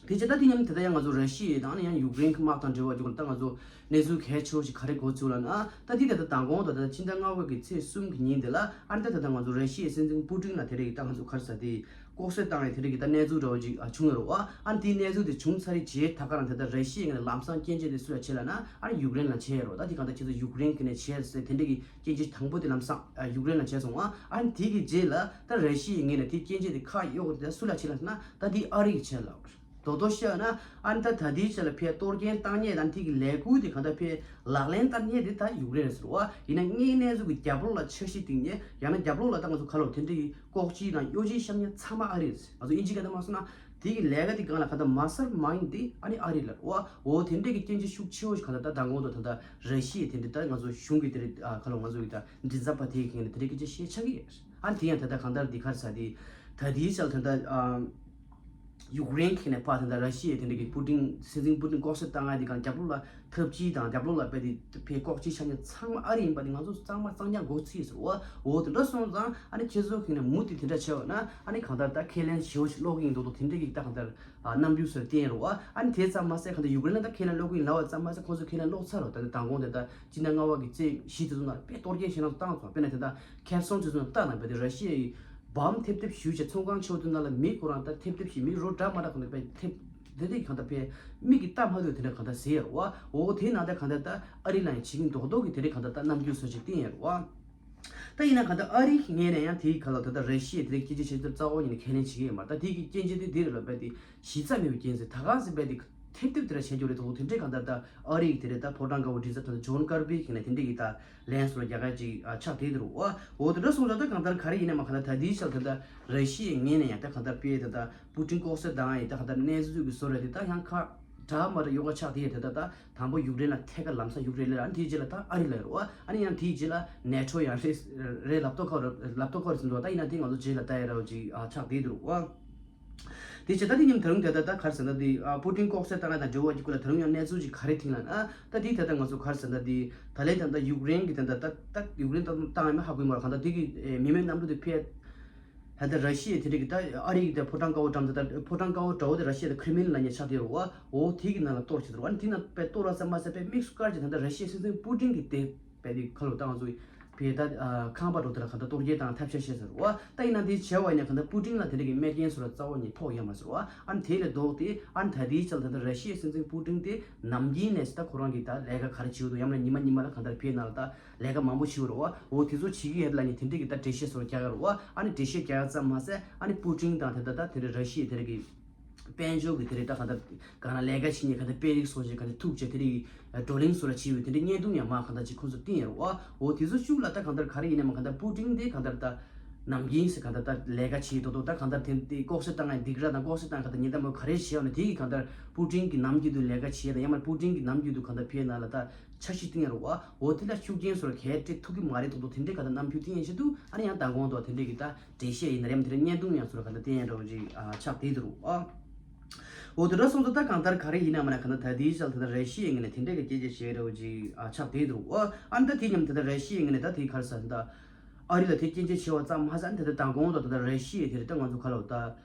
དེ་བྱས་ད་དེ་མཉམ་དེ་ད་ཡང་ང་ཚོ་ར་ཤི་ཡ་དང་ཨ་ནི་ཡང་ཡུཀ་རེན་གྱི་དམག་དང་འབྲེལ་བ་ཡོད་པ་ལ་ད་ང་ཚོ་གནས་ཚུལ་གལ་ཆེ་བོ་ཞིག་ག་རེ་གོ་ཚུལ་ལབ་ན་ད་དེ་ད་ད་མདང་དགོང་དང་ད་ཕྱི་ཟླ་ལྔ་པའི་གི་ཚེས་གསུམ་གྱི་ཉིན་དེ་ལ་ཨ་ནི་ད་ད་ད་ང་ཚོ་ར་ཤི་ཡའི་སྲིད་འཛིན་པུ་ཏིན་ལ་དེ་རིང་གི་ད་ང་ཚོ་ག་རེ་ཟེར་དེ། ལྐོག་གསོད་བཏང་ཡས་དེ་འདྲ་གི་ད་གནས་ཚུལ་འདྲ་བོ་ཅིག་ཨ་བྱུང་ཡོད་རེད་བ། ཨ་ནི་དེའི་གནས་ཚུལ་དེ་བྱུང་ཚར་རེད་རྗེས་ད་ག་རང་དེ་ལྟར་ར་ཤི་ཡའི་ངོས་ནས་ལམ་སང་སྐྱོན་བརྗོད་དེ་སུ་ལ་བྱས་ལབ་ན་ཨ་ནི་ཡུཀ་རེན་ལ་བྱས་ཡོད་རེད་བ། ད་དེ་གང་ལྟར་ཁྱེད་ཚོ་ཡུཀ་རེན་གི་ནས་བྱས་ཟེར་དེ་འདྲ་གི་སྐྱོན་བརྗོད་དང་པོ་དེ་ལམ་སང་ཨ་ཡུཀ་རེན་ལ་བྱས་སོང་བ། ཨ་ནི་དེ་གི་རྗེས་ལ་ད་ར་ཤི་ཡའི་ངོས་ནས་དེ་སྐྱོན་བརྗོད་དེ་ཁག་གཡོགས་དེ་སུ་ལ་བྱས་ལབ་ན་ད་དེ་ཨ་རི་གི་བྱས་ལབ། རྡོག་རྡོག་བཤད་ན་ཨ་ནི་ད་ད་ལྟའི་ཆ་ལ་ཕའི་གཏོར་སྐྱོན་བཏང་མཁན་དང་དེ་གི་ལས་འགུལ་དེ་གང་ལྟར་ཕའི་ལག་ལེན་བསྟར་མཁན་དེ་ད་ཡུཀ་རེན་རེད་ཟེར་བ། ཡིན་ན་དངོས་གནས་ཚུལ་གྱི་རྒྱབ་ལོགས་ལ་འཆར་གཞི་བཏིང་ནས་ཡང་ན་རྒྱབ་ལོགས་ལ་ད་ང་ཚོ་ག་ལབ་དེ་འདྲའི་ལྐོག་ཇུས་དང་གཡོ་ཇུས་བཤམས་མཁན་ཚང་མ་ཨ་རི་རེད། ང་ཚོ་དབྱིན་ཇི་སྐད་ནང་མ་སོང་ན་དེ་གི་ལས་ཀ་དེ་སྒང་ལ་གང་ལྟར་མ་སར་མའིན་དེ་ཨ་ནི་ཨ་རི་ལ་རེད་བ། འོ་དེ་འདྲའི་གི་སྐྱོན་བརྗོད་ཤུགས་ཆེ་བོ་ཞིག་གང་ལྟར་ད་མདང་དགོང་དུ་ད་ལྟ་ར་ཤི་ཡའི་དེ་འདྲའི་ད་ང་ཚོ་གཞུང་གི་དེ་འདྲའི་ཨ་ག་ལབ་ང་ཚོ་གི་ད་མགྲིན་ཚབ་པ་དེ་གི་ཁེངས་ནས་དེ་འདྲའི་སྐད་ཆ་བཤད་ཆགས་ཀྱི་ཡོད། ཨ་ནི་དེ་ཡང་ད་ལྟ་གང་ལྟར་འདི་ག་རེ་ཟེར་དེ་ད་དེའི་ཆ་ལ་ད་ལྟ་ཨ། ཡུཀ་རེན་གྱི་ནས་ཕར་དེ་འདྲ་ར་ཤི་ཡའི་དེ་འདྲ་གི་པུ་ཏིན་སྲིད་འཛིན་པུ་ཏིན་ལྐོག་གསོད་བཏང་ཡ་དེ་གང་རྒྱབ་ལོགས་ལ་ཐབས་ཇུས་དང་རྒྱབ་ལོགས་ལ་དཔེ་དེ་ཕའི་ལྐོག་ཇུས་བྱ་མཁན་ཚང་མ་ཨ་རི་ཡིན་པ་དེ་ང་ཚོ་གཙང་མ་གཙང་རྐྱང་མགོ་ཚོས་ཟེར་བ། འོ་དེ་འདྲ་སོང་ཙང་ཨ་ནི་ཁྱེད་ཚོ་གི་ནས་མུ་མཐུད་དེ་འདྲ་བྱས་པ་ན་ཨ་ནི་གང་ལྟར་ད་ཁས་ལེན་ཞེ་པོ་ཞིག་སློག་གི་ཡིན་མདོག་མདོག་དེ་འདྲ་གི་ད་གང་ལྟར་རྣམ་འགྱུར་སོགས་བསྟན་རོགས། ཨ་ནི་དེ་ཙམ་མ་ཟད་གང་ལྟར་ཡུཀ་རེན་ལ་ད་ཁས་ལེན་སློག་གི་ཡིན་ལབ་པ་ཙམ་མ་ཟད་ཁོང་ཚོ་ཁས་ལེན་སློག་ཚར་རོགས། ད་ནི་མདང་དགོང་དེ་ད་སྤྱི་ཟླ་ལྔ་པ་གི་ཚེས་བཞི་དེ་ཚོ་ནང་དཔེ་གཏོར་སྐྱོན་ཞེ་དྲག་བཏང་སོང་། དཔེར་ན་དེ་ད་ཁེར་སོང་དེ་ཚོ་ནང་ལྟ་ན་དཔེ་དེ་ར་ཤི་ཡའི་བམ་ཐེབས་ཐེབས་ཞུས་བྱས་ཚོང་ཁང་ཆེ་བོ་དེ་ནང་ལ་མི་ཁོ་རང་ད་ཐེབས་ཐེབས་ཤིག་མི་རོ་འདྲ་མ་འདྲ་གང་དུ་དཔེ་ཐེབས་དེ་རིགས་གང་ལྟར་དཔེ་མིག་གིས་ལྟ་མ་ཐུབ་དེ་འདྲ་གང་ལྟར་ཟེར་ཡ་རེད་བ། འོ་དེའི་ནང་ད་གང་ལྟར་ད་ཨ་རི་ལ་ཡང་བྱེད་ཀྱིན་རྡོག་རྡོག་གི་དེ་རིགས་གང་ལྟར་ད་རྣམ་འགྱུར་བཟོ་ཞིག་བསྟན་ཡ་རེད་བ། ད་ཡིན་ན་གང་ལྟར་ཨ་རི་གི་ངོས་ནས་ཡང་དེའི་ག་ལ་ད་ལྟ་ར་ཤི་ཡས་དེ་རིགས་སྐད་ཆ་བཤད་དུས་རྩ་བ་ཉིད་ནས་ཁས་ལེན་བྱེད་ཀྱི་ཡོད་མ་རེད། ད་དེའི་གི་སྐྱོན་ཆ་དེ་དེ་རེད་ལ་དཔེ་དེ་གཞི་རྩ་མེད་པའི་རྐྱེན་ཟེར་ད་ག་ཟེར་དཔེ་དེ་ཐེབས་ཐེབས་དེ་འདྲ་བྱས་འཇོག་རེད། དོ་དེ་འདྲའི་གང་ལྟར་ད་ཨ་རི་ཡི་དེ་རེད་ད་ཕོ་བྲང་དཀར་པོ་མགྲིན་ཚབ་ད་ལྟ་ཇོན་ཀར་པི་གི་ནས་དེ་འདྲའི་གི་ད་ལན་སོར་རྒྱ་གར་ཅིག་ཨ་ཆགས་བསྡད་འདུག་རོ། འོ་དེ་འདྲ་སོང་ཙང་ད་གང་ལྟར་ག་རེ་ཡིན་ན་མ་གང་ལྟར་ད་དེའི་ཆར་ད་ལྟ་ར་ཤི་ཡའི་ངོས་ནས་ཡང་ད་གང་ལྟར་དཔེ་ད་ལྟ་པུ་ཏིན་ལྐོག་གསོད་བཏང་ཡིན་ད་གང་ལྟར་གནས་ཚུལ་གི་བཟོ་རེད་དེ་ད་ཡང་ཁ་འདྲ་མ་འདྲ་ཡོ་ག་ཆགས་བསྡད་ཡོད་དེ་ད་ད་དང་པོ་ཡུཀ་རེན་ལ་ཐད་ཀར་ལམ་སང་ཡུཀ་རེན་ལ་ཨ་ནི་དེའི་རྗེས་ལ་ད་ཨ་རི་ལ་ཡོད་རོ། ཨ་ནི་ཡང་དེའི་རྗེས་ལ་ནེ་ཊོ་ཡང་རེད་རེད་ལབ་ཏོ་ཁ་རེད་ལབ་ཏོ་ཁ་རེད་ཟེར་འདུག་ད་ཡིན་ན་དེ་ང་ཚོ་རྗེས་ལ་ལྟ་ཡ་ར་ཅིག་ཨ་ཆགས་བསྡད་འདུག་རོ། དེ་བྱས་ད་དེ་མཉམ་ད་རུང་དེ་ད་ད་ག་རེ་ཟེར་ན་དེ་ཨ་པུ་ཏིན་ལྐོག་གསོད་བཏང་ཡ་དང་འབྲེལ་བ་གྱི་སྐོར་ལ་ད་རུང་ཡང་གནས་ཚུལ་ཅིག་ག་རེ་ཐིང་ལ་ན་ད་དེ་ད་ད་ང་ཚོ་ག་རེ་ཟེར་ན་དེ་ད་ལན་ད་ད་ཡུཀ་རེན་གྱི་ད་ད་ད་ད་ཡུཀ་རེན་ད་བཏང་ཡ་མ་ཧ་གོ་ཡ་མ་རེད། གང་ད་དེ་གི་ཨེ་མི་མེད་གནམ་གྲུ་དེ་ཕེ་ད་ད་ར་ཤི་ཡའི་དེ་འདྲ་གི་ད་ཨ་རི་གི་ད་ཕོ་བྲང་དཀར་པོ་འགྲམ་ད་ད་ཕོ་བྲང་དཀར་པོ་འདྲ་བོ་དེ་ར་ཤི་ཡ་ད་ཁྲི་མིན་ལ་ཉེ་ཆགས་དེ་རུ་བ་འོ་དེ་གི་ནང་ལ་གཏོར་བྱེད་དེ་རུ་བ་ཨ་ནི་དེ་ནང་དཔེ་གཏོར་བ་ཙམ་མ་ཟད་དཔེ་དམིགས་སུ་བཀར་གྱི་ད་ད་ར་ཤི་ཡའི་སྲིད་འཛིན་པུ་ཏིན་གི་དེ། དཔེ་དེ་ཁ་ལོ་ད་ང་ཚོ་བོད་ད་ཁང་པ་འགྲོ་དེ་ལ་ག་ད་གཏོར་རྒྱག་དང་ཐབས་ཤེས་བྱས་ཟེར་བ། ད་ཡིན་ན་དེ་བྱས་པ་ཡིན་ན་ག་ད་པུ་ཏིན་ལ་དེ་འདྲ་གི་རྨས་སྐྱོན་སོགས་ལ་རྩ་བ་ནས་ཕོག་ཡོད་མ་ཟེར་བ། ཨ་ནི་དེ་ལས་ལྡོག་སྟེ་ཨ་ནི་ད་དེའི་ཆ་ལ་ད་ད་ར་ཤི་ཡའི་སྲིད་འཛིན་པུ་ཏིན་དེ་ནམ་རྒྱུན་ནས་ད་ཁོ་རང་གི་ད་ལས་ཀ་ག་རེ་བྱེད་འདུག་ཡང་ན་ཉི་མ་ཉི་མ་ལ་ག་ད་བོད་ནང་ལ་ད་ལས་ཀ་མང་པོ་བྱེད་ཀྱི་རེད་བ། འོ་དེ་ཚོ་བྱེད་ཀྱི་ཡོད་ལ་ནི་དེ་འདྲ་གི་ད་འགྲེལ་བཤད་སོགས་རྒྱག་ཡ་རེད་བ། ཨ་ནི་འགྲེལ་བཤད་རྒྱག་ཡ་ཙམ་མ་ཟད་ཨ་ནི་པུ་ཏིན་དང་དེ་ད་ད་དེ་འདྲ་ར་ཤི་ཡའི་དེ་འདྲ་གི་དཔལ་འབྱོར་གྱི་དེ་རིགས་ད་གང་ལྟར་གང་ལ་ལས་ཀ་བྱེད་མཁན་གང་ལྟར་དཔེ་རིགས་སོགས་ཀྱི་གང་ལྟར་ཐུག་བྱས་དེ་རིགས་བགྲོ་གླེང་སོགས་ལ་བྱེད་པའི་དེ་འདྲའི་བརྙན་ཐུང་ཡང་མ་གང་ལྟར་ཅིག་ཁོང་ཚོ་བསྟན་ཡོད་རེད་བ། འོ་དེ་ཚོ་ཤུགས་ལ་ད་གང་ལྟར་ག་རེ་ཡིན་ནའི་མ་གང་ལྟར་པུ་ཏིན་དེ་གང་ལྟར་ད་ནམ་རྒྱུན་ཟེར་གང་ལྟར་ད་ལས་ཀ་བྱེད་དོ་དོ་ད་གང་ལྟར་དེ་དེ་ལྐོག་གསོད་བཏང་ཡ་སྡིགས་ར་དང་ལྐོག་གསོད་བཏང་ཡ་གང་ལྟར་ཉེན་བརྡ་མོ་ག་རེ་བྱས་ཡོད་ན་དེ་གི་གང་ལྟར་པུ་ཏིན་གྱི་ནམ་རྒྱུན་དུ་ལས་ཀ་བྱེད་ཡ་དང་ཡང་མ་པུ་ཏིན་གྱི་ནམ་རྒྱུན་དུ་གང་ལྟར་བོད་ནང་ལ་ད་འཆར་གཞི་བཏིང་ཡ་རེད་བ། འོ་དེ་ལ་ཤུགས་རྐྱེན་སོགས་གལ་ཏེ་ཐུག་གི་མ་རེད་དོ་དོ་དེ་འདྲའི་གང་ལྟར་རྣམ་འགྱུར་བསྟན་ཡ་ཆེད་དུ་ཨ་ནི་ཡང་མདང་དགོང་དོ་དེ་འདྲའི་གི་ད། འགྲེལ་བཤད་ཡིན་ན་རེམ་དེ་འདྲ་བརྙན་ཐུང་ཡང་ཚུར་ག་འདྲ་བསྟན་ཡ་འདྲ་བོ་ཅིག་ཨ་ཆགས་བསྡད་འདུག་ཨ། འོ་དེ་འདྲ་སོང་ཙང་ད་གང་ལྟར་ག་རེ་ཡིན་ན་མ་ན་ག་ན་ད་དེའི་ཞལ་ད་ལྟ་ར་ཤི་ཡའི་ངོས་ནས་དེ་འདྲ་གི་སྐད་ཆ་བཤད་འདྲ་བོ་ཅིག་ཨ་ཆགས་བསྡད་འདུག་ཨ། ཨ་ནི་ད་དེ་མཉམ་ད་ལྟ་ར་ཤི་ཡའི་ངོས་ནས་ད་དེ་ག་རེ་ཟེར་ད་ཨ་རི་ལ་དེ་སྐྱོན་བརྗོད་བྱས་པ་ཙམ་མ་ཟད་ཨ་ནི་ད་ལྟ་མདང་དགོང་དུ་ད་ལྟ་ར་ཤི་ཡའི་དེ་རེད་ད་ང་ཚོ་ག་ལ་འོ་ད་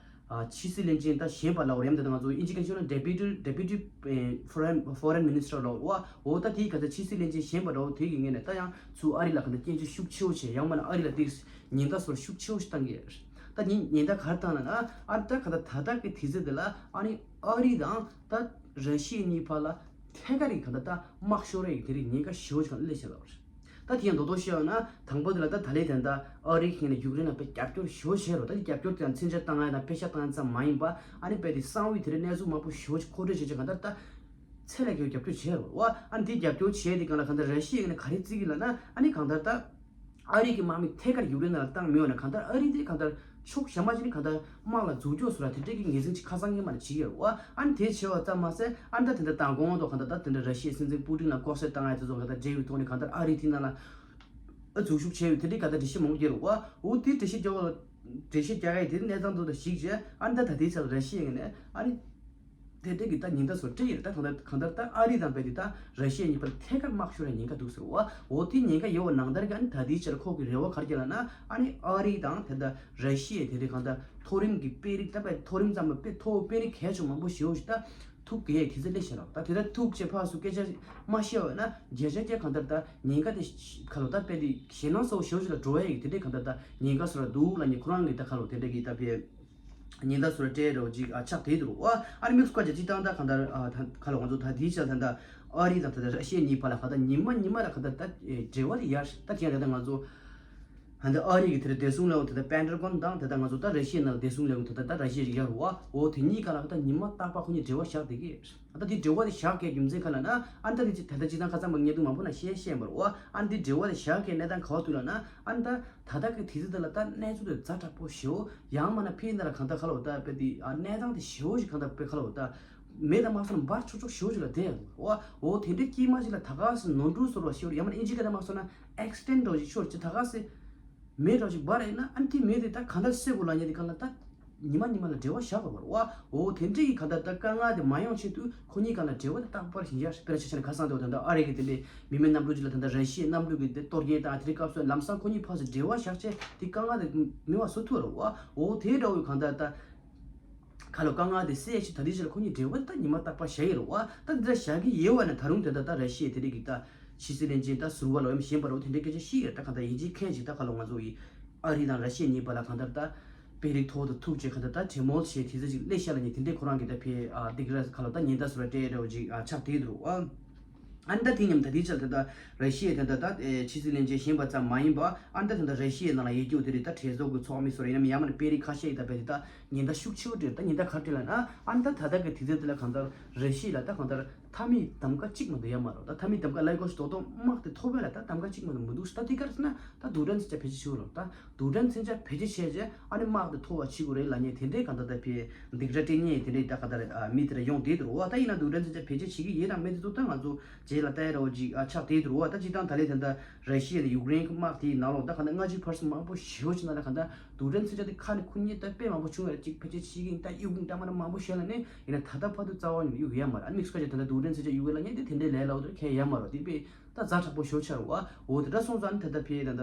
ཨ་ཕྱི་སྲིད་བློན་ཆེན་ད་གཞོན་པ་ལ་འོ་རེམ་ད་ད་ང་ཚོ་ཨིན་ཇི་སྐད་ཤོད་ན་Deputy Deputy Foreign Foreign Minister ལ་འོ་འོ་ད་དེའི་ག་ད་ཕྱི་སྲིད་བློན་ཆེན་གཞོན་པ་ལ་འོ་དེ་གི་ངོས་ནས་ད་ཡང་ཚུར་ཨ་རི་ལ་ག་ད་སྐྱོན་བརྗོད་ཤུགས་ཆེ་བོ་བྱས་ཡང་མ་ན་ཨ་རི་ལ་དེ། ཉེན་བརྡ་སོགས་ཤུགས་ཆེ་བོ་ཞིག་བཏང་གི་ཡོད་རེད། ད་ཉེན་ཉེན་བརྡ་ག་རེ་བཏང་ལབ་ན་ཨ་ད་ག་ད་ད་ལྟ་གི་དུས་ཚོད་འདི་ལ་ཨ་ནི་ཨ་རི་དང་ད་ར་ཤི་ཡ་གཉིས་བར་ལ་ཐད་ཀར་གྱི་ག་ད་ད་དམག་ཤོར་ཡ་གི་དེ་རིགས་ཉེན་ཁ་ཞེ་པོ་ཞིག་ག་སླེབས་བཞག་ཡོད་རེད། ད་དེ་ཡང་མདོར་མདོར་བཤད་ཡོད་ན་དང་པོ་འདི་ལ་ད་ད་ལན་དེ་ད་ཨ་རི་གི་ནས་ཡུཀ་རེན་ལ་དཔེ་རྒྱབ་སྐྱོར་ཞེ་པོ་བྱས་རེད། ད་དེ་རྒྱབ་སྐྱོར་དེ་ཡང་མཚོན་ཆ་བཏང་ཡ་དང་པེ་ཤག་བཏང་ཡ་ཙམ་མ་ཡིན་པ་ཨ་ནི་དཔེ་དེ་གསང་བའི་དེ་རིགས་གནས་ཚུལ་མང་པོ་ཞེ་པོ་ཞིག་མཁོ་སྤྲོད་བྱས་བྱས་ག་ད་ད། ཚད་ལས་བརྒལ་རྒྱབ་སྐྱོར་བྱས་རེད་བ། ཨ་ནི་འདི་རྒྱབ་སྐྱོར་བྱས་དེ་གང་ལ་གང་ལྟར་ར་ཤི་ཡ་ནས་ག་རེ་བརྩི་གི་ལབ་ན་ཨ་ནི་གང་ལྟར་ད། ཨ་རི་གི་དམག་མི་ཐད་ཀར་ཡུཀ་རེན་ནང་ལ་བཏང་མེད་པ་ན་གང་ལྟར་ཨ་རི་འདི་གང་ལྟར་ཕྱོགས་གཞན་པ་ཅིག་ནས་གང་ལྟར་དམག་ལ་འཛུགས་སྐྱོང་སོགས་ལ་དེ་འདྲས་ཀྱི་ངེས་ཟིན་ཅིག་ཁ་སང་ཉིན་མ་ནས་བྱེད་ཀྱི་ཡོད་རེད་བ། ཨ་ནི་དེ་བྱས་པ་ཙམ་མ་ཟད་ཨ་ནི་ད་དེ་འདྲ་མདང་དགོང་དུ་གང་ལྟར་ད་དེ་འདྲ་ར་ཤི་ཡའི་སྲིད་འཛིན་པུ་ཏིན་ལ་ལྐོག་གསོད་བཏང་ཡ་དེ་ཚོ་གང་ལྟར་འབྲེལ་བའི་ཐོག་ནས་གང་ལྟར་ཨ་རིའི་དེ་ནང་ལ་འཛུལ་ཞུགས་བྱས་ཡོད་དེ་འདྲས་གང་ལྟར་འགྲེལ་བཤད་མང་པོ་བརྒྱབ་རེད་བ། འོ་དེ་འགྲེལ་བཤད་བརྒྱབ་པ་འགྲེལ་བཤད་རྒྱག་ཡ་དེ་གནས་སྟངས་དེ་ཚོ་གཞིགས་བྱས་ཨ་ནི་ད་ད་ལྟའི་ཆར་ར་ཤི་ཡ་ནས་ཨ་ནི། དེ་འདྲའི་གི་ད་ཉེན་བརྡ་སོགས་སྤྲད་ཡོད་རེད། ད་གང་ལྟར་གང་ལྟར་ད་ཨ་རི་དང་རྦད་དེ་ད་ར་ཤི་ཡ་གཉིས་བར་ཐད་ཀར་དམག་ཤོར་ཡ་ཉེན་ཁ་འདུག་ཟེར་བ། འོ་དེ་ཉེན་ཁ་ཡོད་པ་ནང་ལྟར་གྱི་ཨ་ནི་ད་ལྟའི་ཆར་ཁོ་གི་རེ་བ་ག་རེ་བརྒྱབ་ལབ་ན་ཨ་ནི་ཨ་རི་དང་དེ་ད་ར་ཤི་ཡ་དེ་འདྲའི་གང་ལྟར་མཐོ་རིམ་གྱི་དཔོན་རིགས་ད་དཔེ་མཐོ་རིམ་ཙམ་མ་དཔེ་མཐོ་བོ་དཔོན་རིགས་གལ་ཆེ་མང་པོ་ཞེ་པོ་ཞིག་ད་ཐུག་གི་ཡ་དེ་ཚོ་སླེབས་ཤག་ལ། ད་དེ་ད་ཐུག་བྱས་ཕར་ཚུར་སྐད་ཆ་མ་བཤད་པ་ན་བརྒྱ་ཆ་བརྒྱ་གང་ལྟར་ད་ཉེན་ཁ་དེ་ག་ལོ་ད་དཔེ་དེ་ཞེད་སྣང་ཚ་བོ་ཞེ་པོ་ཞིག་ལ་འགྲོ་ཡ་ཡིན་དེ་འདྲའི་གང་ལྟར་ད་ཉེན་ཁ་སོགས་ལ་འདུག་ལབ་ནས་ཁོ་རང་གི་ད་ག་ལོ་དེ་འདྲ་གི་ད་དཔེ། ཉེན་བརྡ་སོགས་སྤྲད་རོགས་ཅིག་ཨ་ཆགས་བསྡད་འདུག་རོགས། ཨ་ནི་དམིགས་སུ་བཀར་བྱས་སྤྱིར་བཏང་ད་གང་ལྟར་ཨ་ད་ག་ལ་ང་ཚོ་ད་དེའི་ཆ་ད་ལྟ་ཨ་རི་དང་ད་ལྟ་ར་ཤི་ཡ་གཉིས་བར་ལ་གང་ལྟར་ཉི་མ་ཉི་མ་ལ་གང་ལྟར་ད་འབྲེལ་བ་དེ་ཡར་ད་དེ་ཡང་ད་ལྟ་ང་ཚོ་ ད་ལྟ་ཨ་རི་གི་དེར་བདེ་སྲུང་ལས་ཁུངས་དེ་ད་པེན་ཊ་གོན་དང་དེ་ད་ང་ཚོ་ད་ར་ཤི་ཡའི་ནང་བདེ་སྲུང་ལས་ཁུངས་དེ་ད་ད་ར་ཤི་ཡ་ཞིག་ཡོད་རེད་བ། འོ་དེ་གཉིས་ཀ་ལ་ད་ཉི་མ་རྟག་པར་ཁོ་གཉིས་འབྲེལ་བ་བཞག་བསྡད་ཀྱི་ཡོད། ད་དེ་འབྲེལ་བ་དེ་བཞག་དགོས་རྒྱུ་མཚན་ག་ལ་ན། ཨ་ནི་ད་དེ་ད་ལྟ་སྤྱིར་བཏང་ཁ་སང་མ་བརྙན་ཐུང་མང་པོ་ན་བཤད་བཤད་པ་རེད་བ། ཨ་ནི་དེ་འབྲེལ་བ་དེ་བཞག་དགོས་གནས་སྟངས་ག་བ་འདུག་ལབ་ན། ཨ་ནི་ད་ད་ལྟ་གི་དུས་ཚོད་དེ་ལ་ད་གནས་ཚུལ་དེ་ཛ་དྲག་པོ་ཞེ་པོ་ཡང་མིན་ན་ཕྱིའི་ནང་ལ་གང་ལྟར་ག་ལ་འོ་ད་དཔེ་དེ་ཨ་གནས་སྟངས་དེ་ཞེ་པོ་ཞིག་གང་ལྟར་དཔེ་ག་ལ་འོ་ད་མེད་ད་མ་སོང་ན་འབར་ཆོག་ཆོག་ཞེ་པོ་ཞིག་ལ་བསྡད་ཡོད་རེད་བ། འོ་དེ་འདྲའི་དཀྱིལ་མ་ཞིག་ལ་ད་ག་སེ་ནོར་འཁྲུལ་བཟོ་འདྲ་ཞེ་པོ་ཡང་མིན་ན་ཨིན་ཇི་སྐད་ནང་མ་སོང་ན་ཨེག་སི་ཌེན་ཊལ་འདྲ་ཞིག་ཤོར་ཅིག་ད་ག་སེ་མེ་འདྲ་ཞིག་འབར་ཡིན་ན། ཨ་ནི་དེ་མེ་དེ་ད་གང་ལྟར་སེལ་དགོས་ལབ་མཁན་དེ་གང་ལ་ད་ཉི་མ་ཉི་མ་ལ་འབྲེལ་བ་བཞག་དགོས་པ་རེད་བ། འོ་དེ་འདྲའི་གི་གང་ལྟར་ད་དཀའ་ངལ་དེ་མ་ཡོང་ཆེད་དུ་ཁོ་གཉིས་སྒང་ལ་འབྲེལ་བ་དེ་རྟག་པར་ཡིན་ཡ། དཔེར་ན་ཆ་བཞག་ན་ཁ་སང་དུ་ད་ལྟ་ཨ་རི་གི་དེ་འདྲའི་མི་མེད་གནམ་གྲུ་ཅིག་ལ་ད་ལྟ་ར་ཤི་ཡའི་གནམ་གྲུ་གི་དེ་གཏོར་སྐྱོན་དང་དེ་འདྲའི་སྐབས་སུ་ལམ་སང་ཁོ་གཉིས་ཕར་ཚུར་འབྲེལ་བ་བཞག་བྱས་དེ་དཀའ་ངལ་དེ་མེད་པ་བཟོ་ཐུབ་པ་རེད་བ། འོ་དེ་འདྲ་བོའི་གང་ལྟར་ད། ཁ་ལོ་དཀའ་ངལ་དེ་སེལ་ཞིག་ད་དེ་ཕྱིར་ཁོ་གཉིས་འབྲེལ་བ་ད་ཉི་མ་རྟག་པར་བཞག་ཡོད་རེད་བ། ད་འདི་འདྲ་བཞག་གི་ཡོད་བ་ན་ད་རུང་དེ་ད་ད་ར་ཤི་ཡའི་དེ་རིགས་ཀྱི་ད་ཕྱི་སྲིད་བློན་ཆེན་ད་ཟུར་པ་ལ་ཡང་ཞེན་པ་རེད་བ། དེ་འདྲའི་སྐད་ཆ་བཤད་ཡོད། ད་གང་ལྟར་ཡིན་གཅིག་མིན་གཅིག་ད་ཁ་ལོ་ང་ཚོ་ཡི་ཨ་རི་དང་ར་ཤི་ཡ་གཉིས་བར་ལ་གང་ལྟར་ད་དཔོན་རིགས་ཐོག་ཏུ་ཐུག་བྱས་གང་ལྟར་ད་གྲོས་མོལ་བྱས་དེ་ཚོ་ཅིག་སླེབས་ཤག་ལབ་མཁན་དེ་འདྲའི་ཁོ་རང་གི་ད་ཕའི་ཨ་སྡིགས་ར་ཁ་ལོ་ད་ཉེན་བརྡ་ཟེར་བ་སྤྲད་རེད་བ་ཅིག་ཨ་ཆགས་བསྡད་འདུག་རེད་བ། ཨ་ནི་ད་དེ་མཉམ་ད་དེའི་ཆར་དེ་ད་ར་ཤི་ཡའི་དེ་ད་ད་ཕྱི་སྲིད་བློན་ཆེན་ཞེན་པ་ཙམ་མ་ཡིན་པ། ཨ་ནི་ད་དེ་ད་ར་ཤི་ཡའི་ནང་ལ་ཡོད་རྒྱུ་དེ་རེད། ད་གྲོས་ཚོགས་ཀྱི་ཚོགས་མི་ཚོ་རེད་ཡིན་ནམ་ཡང་མིན་ན་དཔོན་རིགས་ཁ་ཤས་ཡིན་ད་བས་དེ་ད་ཉེན་བརྡ་ཤུགས་ཆེ་བོ་སྤྲད། ད་ཉེན་བརྡ་ག་རེ་སྤྲད་ལབ་ན། ཨ་ནི་ད་ད་ལྟ་གི་དུས་ཚོད་དེ་ལ་གང་ལྟར་ར་ཤི་ཡ་ལ་ད་གང་ལྟར་མཐའ་མའི་གདམ་ག་གཅིག་མ་གཏོགས་ཡོད་མ་རེད། ད་མཐའ་མའི་གདམ་ག་ལབ་དགོས་ཤིག་རྡོག་རྡོག་དམག་དེ་ཐོབ་པ་ལ་ད་གདམ་ག་གཅིག་མ་གཏོགས་མི་འདུག་ད་དེ་ག་རེ་ཟེར་ན་ད་རྡུལ་ཕྲན་མཚོན་ཆ་བེད་སྤྱོད་བྱེད་དགོས་རེད། ད་རྡུལ་ཕྲན་མཚོན་ཆ་བེད་སྤྱོད་བྱས་རྗེས་ཨ་ནི་དམག་དེ་ཐོབ་པ་བྱེད་དགོས་རེད་ལབ་མཁན་དེ་འདྲའི་གང་ལྟར་ད་ཕའི་སྡིགས་ར་སྤྲད་མཁན་དེ་འདྲའི་ད་གང་ལྟར་མི་དེ་འདྲ་ཡོང་བསྡད་འདུག་རེད་བ། ད་ཡིན་ན་རྡུལ་ཕྲན་མཚོན་ཆ་བེད་སྤྱོད་བྱེད་ཀྱི་ཡོད་དང་མེད་དེ་ཚོ་ད་ང་ཚོ་རྗེས་ལ་ལྟ་ཡ་འདྲ་བོ་ཅིག་ཨ་ཆགས་བསྡད་འདུག་རེད་བ། ད་སྤྱིར་བཏང་ད་ལན་དེ་འདྲ་ར་ཤི་ཡ་དང་ཡུཀ་རེན་གྱི་དམག་དེའི་ནང་ལོགས་ད་གང་ལྟར་སྔ་ཕྱིར་བར་གསུམ་མང་པོ་ཞེ་པོ་ཅིག་ནང་ལ་གང་ལྟར་རྡུལ་ཕྲན་མཚོན་ཆ་དེ་ཁ་ནས་ཁོ་གཉིས་ད་དཔེ་མང་པོ་བྱུང་བ་རེད། ཅིག་ཕལ་ཆེར་ཕྱི་གིན་ད་གཡུག་གིན་ད་མ་ན་མང་པོ་ཞིག་ལ་ནས་ཡིན་ན་ད་ལྟ་བར་དུ་རྩ་བ་ཉིད་ནས་གཡུག་ཡ་མ་རེད། ཨ་དམིགས་སུ་བཀར་བྱས་ད་ལྟ་རྡུལ་ཕྲན་མཚོན་ཆ་གཡུག་གི་ལབ་མཁན་དེ་དེ་འདྲའི་ལས་སླ་བོ་དེ་གང་ཡང་ཡོད་མ་རེད། དེ་དཔེ་ད་ཛ་དྲག་པོ་ཞེ་པོ་ཆགས་རེད་བ། འོ་དེ་འདྲ་སོང་ཙང་ཨ་ནི་ད་ལྟ་ཕའི་ད་ལྟ་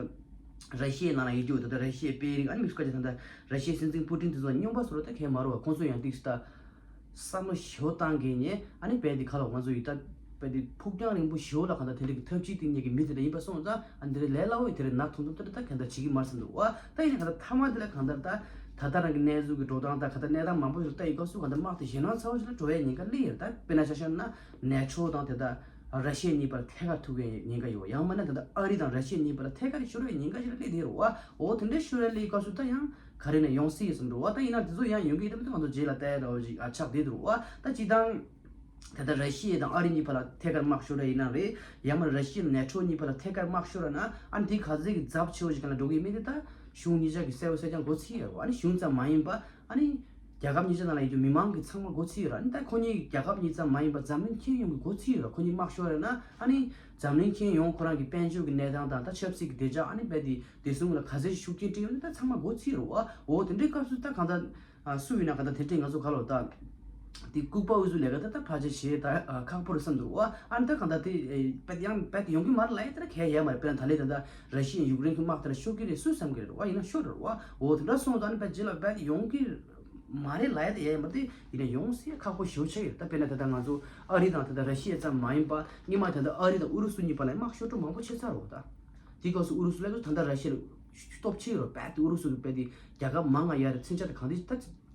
ར་ཤི་ཡའི་ནང་ལ་ཡོད་རྒྱུ་ད་ལྟ་ར་ཤི་ཡའི་དཔོན་རིགས་ཨ་ནི་དམིགས་སུ་བཀར་བྱས་ད་ལྟ་ར་ཤི་ཡའི་སྲིད་འཛིན་པུ་ཏིན་དེ་ཚོ་སྨྱོན་པ་བཟོ་འདྲ་ད་གང་ཡང་མ་རེད་བ། ཁོང་ཚོ་ཡང་ཏིག་ཙམ་ད་བསམ་བློ་ཞེ་པོ་བཏང་གི་ནས་ཨ་ནི་རྦད་དེ་ཁ་ལོ་ང་ཚོ་ཡི་ད་རྦད་དེ་ཕུགས་རྒྱང་རིང་པོ་ཞེ་པོ་ལ་གང་ལྟར་དེ་འདྲ་གི་ཐབས་ཇུས་དེ་གཉིས་ཀྱི་མི་དེ་འདྲ་ཡིན་པ་སོང་ཙང་ཨ་འདི་འདྲ་ལས་སླ་བོ་ཡི་དེ་འདྲ་ན་ཐུང་ཐུང་དེ་འདྲ་ད་གང་ལྟར་བྱེད་ཀྱི་མ་རེད་བསམ་འདུག་བ། ད་ཡིན་ན་གང་ལྟར་མཐའ་མ་དེ་ལ་གང་ལྟར་ད་ད་ལྟ་རང་གི་གནས་ཚུལ་གྱི་འགྲོ་སྟངས་དང་གང་ལྟར་གནས་སྟངས་མང་པོ་ཞིག་ལ་ལྟ་ཡི་སྐབས་སུ་གང་ལྟར་དམག་དེ་ཞེད་སྣང་ཚ་བོ་ཞིག་ལ་འགྲོ་བའི་ཉེན་ཁ་སླེབས་ཡོད་རེད། ད་དཔེར་ན་ཆ་བཞག་ན་ནེ་ཊོ་དང་དེ་ད་ར་ཤི་ཡ་གཉིས་བར་ཐད་ཀར་ཐུག་གི་ཉེན་ཁ་ཡོད། ཡང་མིན་ན་དེ་ད་ཨ་རི་དང་ར་ཤི་ཡ་གཉིས་བར་ཐད་ཀར་ཤོར་བའི་ཉེན་ཁ་ཞིག་ལ་སླེབས་བསྡད་ཡོད་རེད་བ། འོ་དེ་འདྲའི་ཤོར་བའི་སླེབས་སྐབས་སུ་ད་ཡང་ག་རེ་ན་ཡོང་སྲིད་ཡོད་བསམ་འདུག་བ། ད་ཡིན་ན་དེ་ཚོ་ཡང་ཡོང་གི་ཡོད་དམ་དེ་ང་ཚོ་རྗེས་ལ་ལྟ་ཡ་འདྲ་བོ་ཞིག་ཨ་ཆགས་བསྡད་འདུག་བ། ད་སྤྱིར་བཏང་ད་ལྟ་ར་ཤི་ཡ་དང་ཨ་རི་གཉིས་བར་ལ་ཐད་ཀར་དམག་ཤོར་བ་ཡིན་ན་རེད། ཡང་མིན་ན་ར་ཤི་ཡ་དང་ནེ་ཊོ་གཉིས་བར་ལ་ཐད་ཀར་དམག་ཤོར་བ་ན་ཨ་ནི་དེ་ག་ཚད་ཀྱི་ཚབས་ཆེ་བོ་ཞིག་གང་ལ་འགྲོ་གི་ཡོད་མེད་དེ་ད་གཞུང་གཉིས་ཆ་གི་གསལ་པོ་གསལ་རྐྱང་གོ་ཚིག་ཡོད་རེད་བ། ཨ་ནི་གཞུང་ཙམ་མ་ཡིན་པ་ཨ་ནི་རྒྱལ་ཁབ་གཉིས་ཆ་ནང་ལ་ཡོད་རྒྱུ་མི་མང་གི་ཚང་མ་མགོ་ཚོས་ཡོད་ར། ཨ་ནི་ད་ཁོ་གཉིས་རྒྱལ་ཁབ་གཉིས་ཙམ་མ་ཡིན་པ་འཛམ་གླིང་ཁྱོན་ཡོངས་ཀྱི་མགོ་ཚོས་ཡོད་ར། ཁོ་གཉིས་དམག་ཤོར་ཡོད་ན་ཨ་ནི་འཛམ་གླིང་ཁྱོན་ཡོངས་ཁོ་རང་གི་དཔལ་འབྱོར་གྱི་གནས་སྟངས་དང་ད་ཆབ་སྲིད་ཀྱི་བདེ་འཇགས་ཨ་ནི་རྦད་དེ་བདེ་སྲུང་ལ་ག་ཚད་ཤུགས་རྐྱེན་སྤྲད་ཡོད་ན་ད་ཚང་མ་མགོ་ཚོས་ཡོད་ར་བ། འོ་དེ་འདྲའི་སྐབས་སུ་ད་གང་ལྟར་ཨ་སུ་ཡིན་ན་གང་ལྟར་དེ་འདྲའི་ང་ཚོ་ག་ལོ་ད་དེ་ལྐུགས་པ་འུ་ཚོ་ལས་ཀ་ད་ད་ཕལ་ཆེར་བྱེད་ད་ཨ་ཁག་པོ་རེད་བསམ་འདུག་བ། ཨ་ནི་ད་གང་ལྟར་དེ་རྦད་ཡང་རྦད་ཡོང་གི་མ་རེད་ལབ་ཡ་དེ་ད་གལ་ཡོད་མ་རེད། དཔེར་ན་ད་ལན་ད་ད་ར་ཤི་ཡ་ཡུཀ་རེན་གྱི་དམག་དེ་ལ་ཤོར་གི་རེད་སུས་བསམ་གི་རེད་བ། ཡིན་ན་ཤོར་རེད་བ། འོ་དེ་འདྲ་སོང་ཙང་ཨ་ནི་རྦད་རྗེས་ལ་རྦད་ཡོང་གི་མ་རེད་ལབ་ཡ་དེ་ཡ་ཡོད་མ་རེད། ཡིན་ན་ཡོང་སྲིད་ཁག་པོ་ཞེ་པོ་ཆགས་ཡོད། ད་དཔེར་ན་ད་ལྟ་ང་ཚོ་ཨ་རི་དང་ད་ལྟ་ར་ཤི་ཡ་ཙམ་མ་ཡིན་པ་སྔོན་མ་ད་ལྟ་ཨ་རི་དང་ཨུ་རུ་སུ་གཉིས་བར་ལ་དམག་ཤོར་འགྲོ་མང་པོ་བྱས་ཚར་རེད་བ། ད་དེའི་སྐབས་སུ་ཨུ་རུ་སུ་ལ་ད་ལྟ་ར་ཤི་ཡ་སྟོབས་ཆེ་རེད་བ། དཔེ་དེ་ཨུ་རུ་སུ་གི་དཔེ་དེ་རྒྱལ་ཁབ་མང་ང་ཡ་རེད། མཚོན་ཆ་དེ་གང་དེ་ད་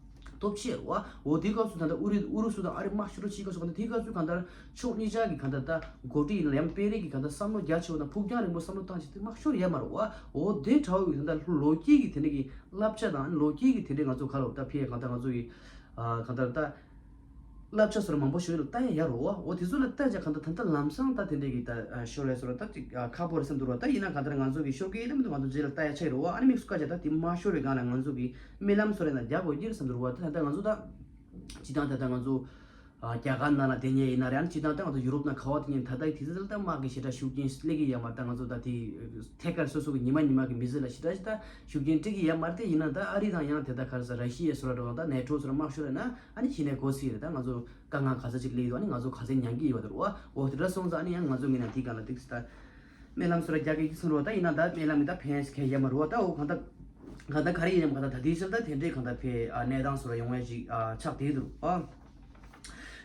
སྟོབས་ཆེ་རེད་བ། འོ་དེའི་སྐབས་སུ་ད་ལྟ་ཨུ་རི་ཨུ་རུ་སུ་དང་ཨ་རི་དམག་ཤོར་འགྲོ་ཅིག་སྐབས་སུ་གང་ལྟར་དེའི་སྐབས་སུ་གང་ལྟར་ཕྱོགས་གཉིས་ཆ་གི་གང་ལྟར་ད་འགོ་ཁྲིད་ཡིན་ན་ཡང་དཔོན་རིགས་ཀྱི་གང་ལྟར་བསམ་བློ་རྒྱ་ཆེ་བོ་དང་ཕུགས་རྒྱང་རིང་པོ་བསམ་བློ་བཏང་ཆེད་དུ་དམག་ཤོར་ཡོད་མ་རེད་བ། འོ་དེ་འདྲ་བོ་གི་གང་ལྟར་ལོ་རྒྱུས་ཀྱི་དེ་འདྲ་གི་བསླབ་བྱ་དང་ལོ་རྒྱུས་ཀྱི་དེ་འདྲའི་ང་ཚོ་ག་ལ་ད་ཕའི་གང་ལྟར་ང་ཚོ་གི་གང་ལྟར་ད་བསླབ་བྱ་སོགས་མང་པོ་ཞིག་ལ་ལྟ་ཡ་ཡོད་རེད་བ། འོ་དེ་ཚོ་ལ་ལྟ་བྱ་གང་ལྟར་ད་ལྟ་ལམ་སང་ད་དེ་འདྲའི་གི་ད་ཤོར་བའི་སོགས་ལ་ད་ཅིག་ཁག་པོ་རེད་བསམ་འདུག་ར། ད་ཡིན་ན་གང་ལྟར་ང་ཚོ་གི་ཤོར་གི་ཡིན་ན་མི་འདུག་ང་ཚོ་རྗེས་ལ་ལྟ་ཡ་ཆགས་ཡོད་རེད་བ། ཨ་ནི་དམིགས་སུ་བཀར་བྱ་ད་དེ་མ་ཤོར་བའི་སྒང་ལ་ང་ཚོ་གི་རྨི་ལམ་སོགས་རེད་ན་རྒྱག་དགོས་ཀྱི་རེད་བསམ་འདུག་ར་བ། ད་ད་ལྟ་ང་ཚོ་ད་སྤྱིར་བཏང་ད་ལྟ་ང་ཚོ་རྒྱ་གར་ནང་ལ་བསྡད་མཁན་ཡིན་ན་རེད། ཨ་ནི་སྤྱིར་བཏང་ད་ང་ཚོ་ཡུ་རོབ་ནང་ག་བ་བསྡད་མཁན་ད་ལྟ་དེ་ཚོ་ལ་ད་དམག་གི་ཞེ་དྲག་ཤུགས་རྐྱེན་སླེབས་ཀྱི་ཡོད་མ་རེད། ད་ང་ཚོ་ད་དེ་ཐད་ཀར་སོ་སོ་གི་ཉི་མ་ཉི་མ་གི་མི་ཚེ་ལ་ཞེ་དྲག་ཞེ་དྲག་ཤུགས་རྐྱེན་སྤྲད་ཀྱི་ཡོད་མ་རེད། དེ་ཡིན་ན་ད་ཨ་རི་དང་ཡང་དེ་ད་ག་རེ་ཟེར་ར་ཤི་ཡ་སོ་ར་འགྲོ་ད་ནེ་ཊོ་སོ་ར་དམག་ཤོར་ར་ན་ཨ་ནི་གཞི་ནས་གོ་སྲིད་རེད། ད་ང་ཚོ་དཀའ་ངལ་ག་ཚོད་ཅིག་སླེབས་ཡོད། ཨ་ནི་ང་ཚོ་ག་ཚོད་མྱངས་ཀྱི་ཡོད་རེད་བ། འོ་དེ་འདྲ་སོང་ཙང་ཨ་ནི་ཡང་ང་ཚོ་ངོས་ནས་དེ་ག་ལ་ཏིག་ཙམ་ད་རྨི་ལམ་སོ་ར་རྒྱག་གི་ཡིན་གསུངས་རོགས། ད་ཡིན་ན་ད་རྨི་ལམ་གྱི་ད་ཕན་ཞིག་གང་ཡང་ཡོད་མ་རེད་བ། ད་འོ་གང་ལྟར་གང་ལྟར་ག་རེ་ཡིན་ནམ་གང་ལྟར་ད་ལྟའི་ཆར་ད་དེ་འདྲའི་གང་ལྟར་ཕའི་ཨ་གནས་སྟངས་སོ་ར་ཡོང་ཡ་ཞིག་ཨ་ཆགས་བསྡད་འདུག་ཨ།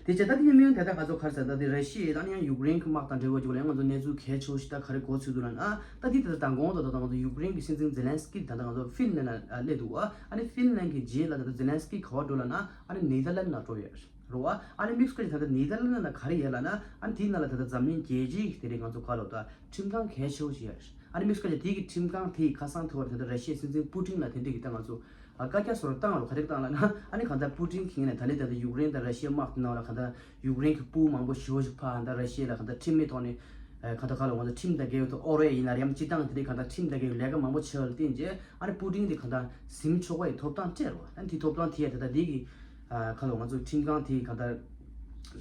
དེ་བྱས་ད་དེ་ཉིན་མོའི་དེ་ད་ག་ཚོད་ག་རེ་ཟེར་ད་དེ་ར་ཤི་ཡ་དང་ཡང་ཡུཀ་རེན་གྱི་དམག་དང་འབྲེལ་བ་བྱུང་ན་ཡང་ང་ཚོ་གནས་ཚུལ་གལ་ཆེ་བོ་ཞིག་ད་ག་རེ་གོ་ཚུད་འདུག་ལབ་ན། ཨ་ད་དེ་ད་ད་དང་གོང་དུ་ད་ད་ང་ཚོ་ཡུཀ་རེན་གྱི་སྲིད་འཛིན་ཛེ་ལན་སི་ཀི་ད་ད་ང་ཚོ་ཧྥིན་ལན་ལ་སླེབས་འདུག་ཨ། ཨ་ནི་ཧྥིན་ལན་གྱི་རྗེས་ལ་ད་ད་ཛེ་ལན་སི་ཀི་ག་པར་འགྲོ་ལབ་ན་ཨ་ནི་ནེ་ཐར་ལན་ལ་འགྲོ་ཡོད་རེད་བ། ཨ་ནི་དམིགས་སུ་བཀར་ད་ད་ནེ་ཐར་ལན་ལ་ག་རེ་ཡོད་ལབ་ན་ཨ་ནི་དེའི་ནང་ལ་ད་ད་འཛམ་གླིང་རྒྱལ་སྤྱིའི་དེ་རིང་ང་ཚོ་ག་ལབ་ད་ཁྲིམས་ཁང་གལ་ཆེ་བོ་ཞིག་ཡོད་རེད། ཨ་ནི་དམིགས་སུ་བཀར་ཏེ་དེ་གི་ཁྲིམས་ཁང་དེ་ཡི་ཁ་སང་ཐོག་ལ་ད་ལྟ་ར་ཤི་ཡའི་སྲིད་འཛིན་པུ་ཏིན་ལ་དེ་འདྲ་གི་ད་ང་ཚོ་ཨ་བཀའ་རྒྱ་སོགས་བཏང་རུ་ག་རེ་བཏང་ལབ་ན། ཨ་ནི་གང་ལྟར་པུ་ཏིན་གྱིས་ནས་ད་ལན་ད་ལྟ་ཡུཀ་རེན་དང་ར་ཤི་ཡའི་དམག་དེ་ནང་ལ་གང་ལྟར་ཡུཀ་རེན་གྱི་དཔུང་མང་པོ་ཞེ་པོ་ཞིག་ཕར་ད་ལྟ་ར་ཤི་ཡ་ལ་གང་ལྟར་ཁྲིམས་མེད་ཐོག་ནས་ཨ་གང་ལྟར་ག་ལ་ང་ཚོ་ཁྲིམས་དང་འགལ་བའི་ཐོག་ཨོ་རེད་ཡིན་ན་རེམ་སྤྱི་བཏང་དེ་འདྲའི་གང་ལྟར་ཁྲིམས་དང་འགལ་བའི་ལས་ཀ་མང་པོ་བྱས་པ་ལ་བརྟེན་རྗེས་ཨ་ནི་པུ་ཏིན་དེ་གང་ལྟར་ཟིན་ཆོག་པ་ཡི་ཐོབ་ཐང་སྤྲད་རུ། ཨ་ནི་དེ་ཐོབ་ཐང་དེ་ཡ་ད་ལྟ་འདི་གི་ཨ་ག་ལ་ང་ཚོ་ཁྲིམས་ཁང་དེ་གང་ལྟར་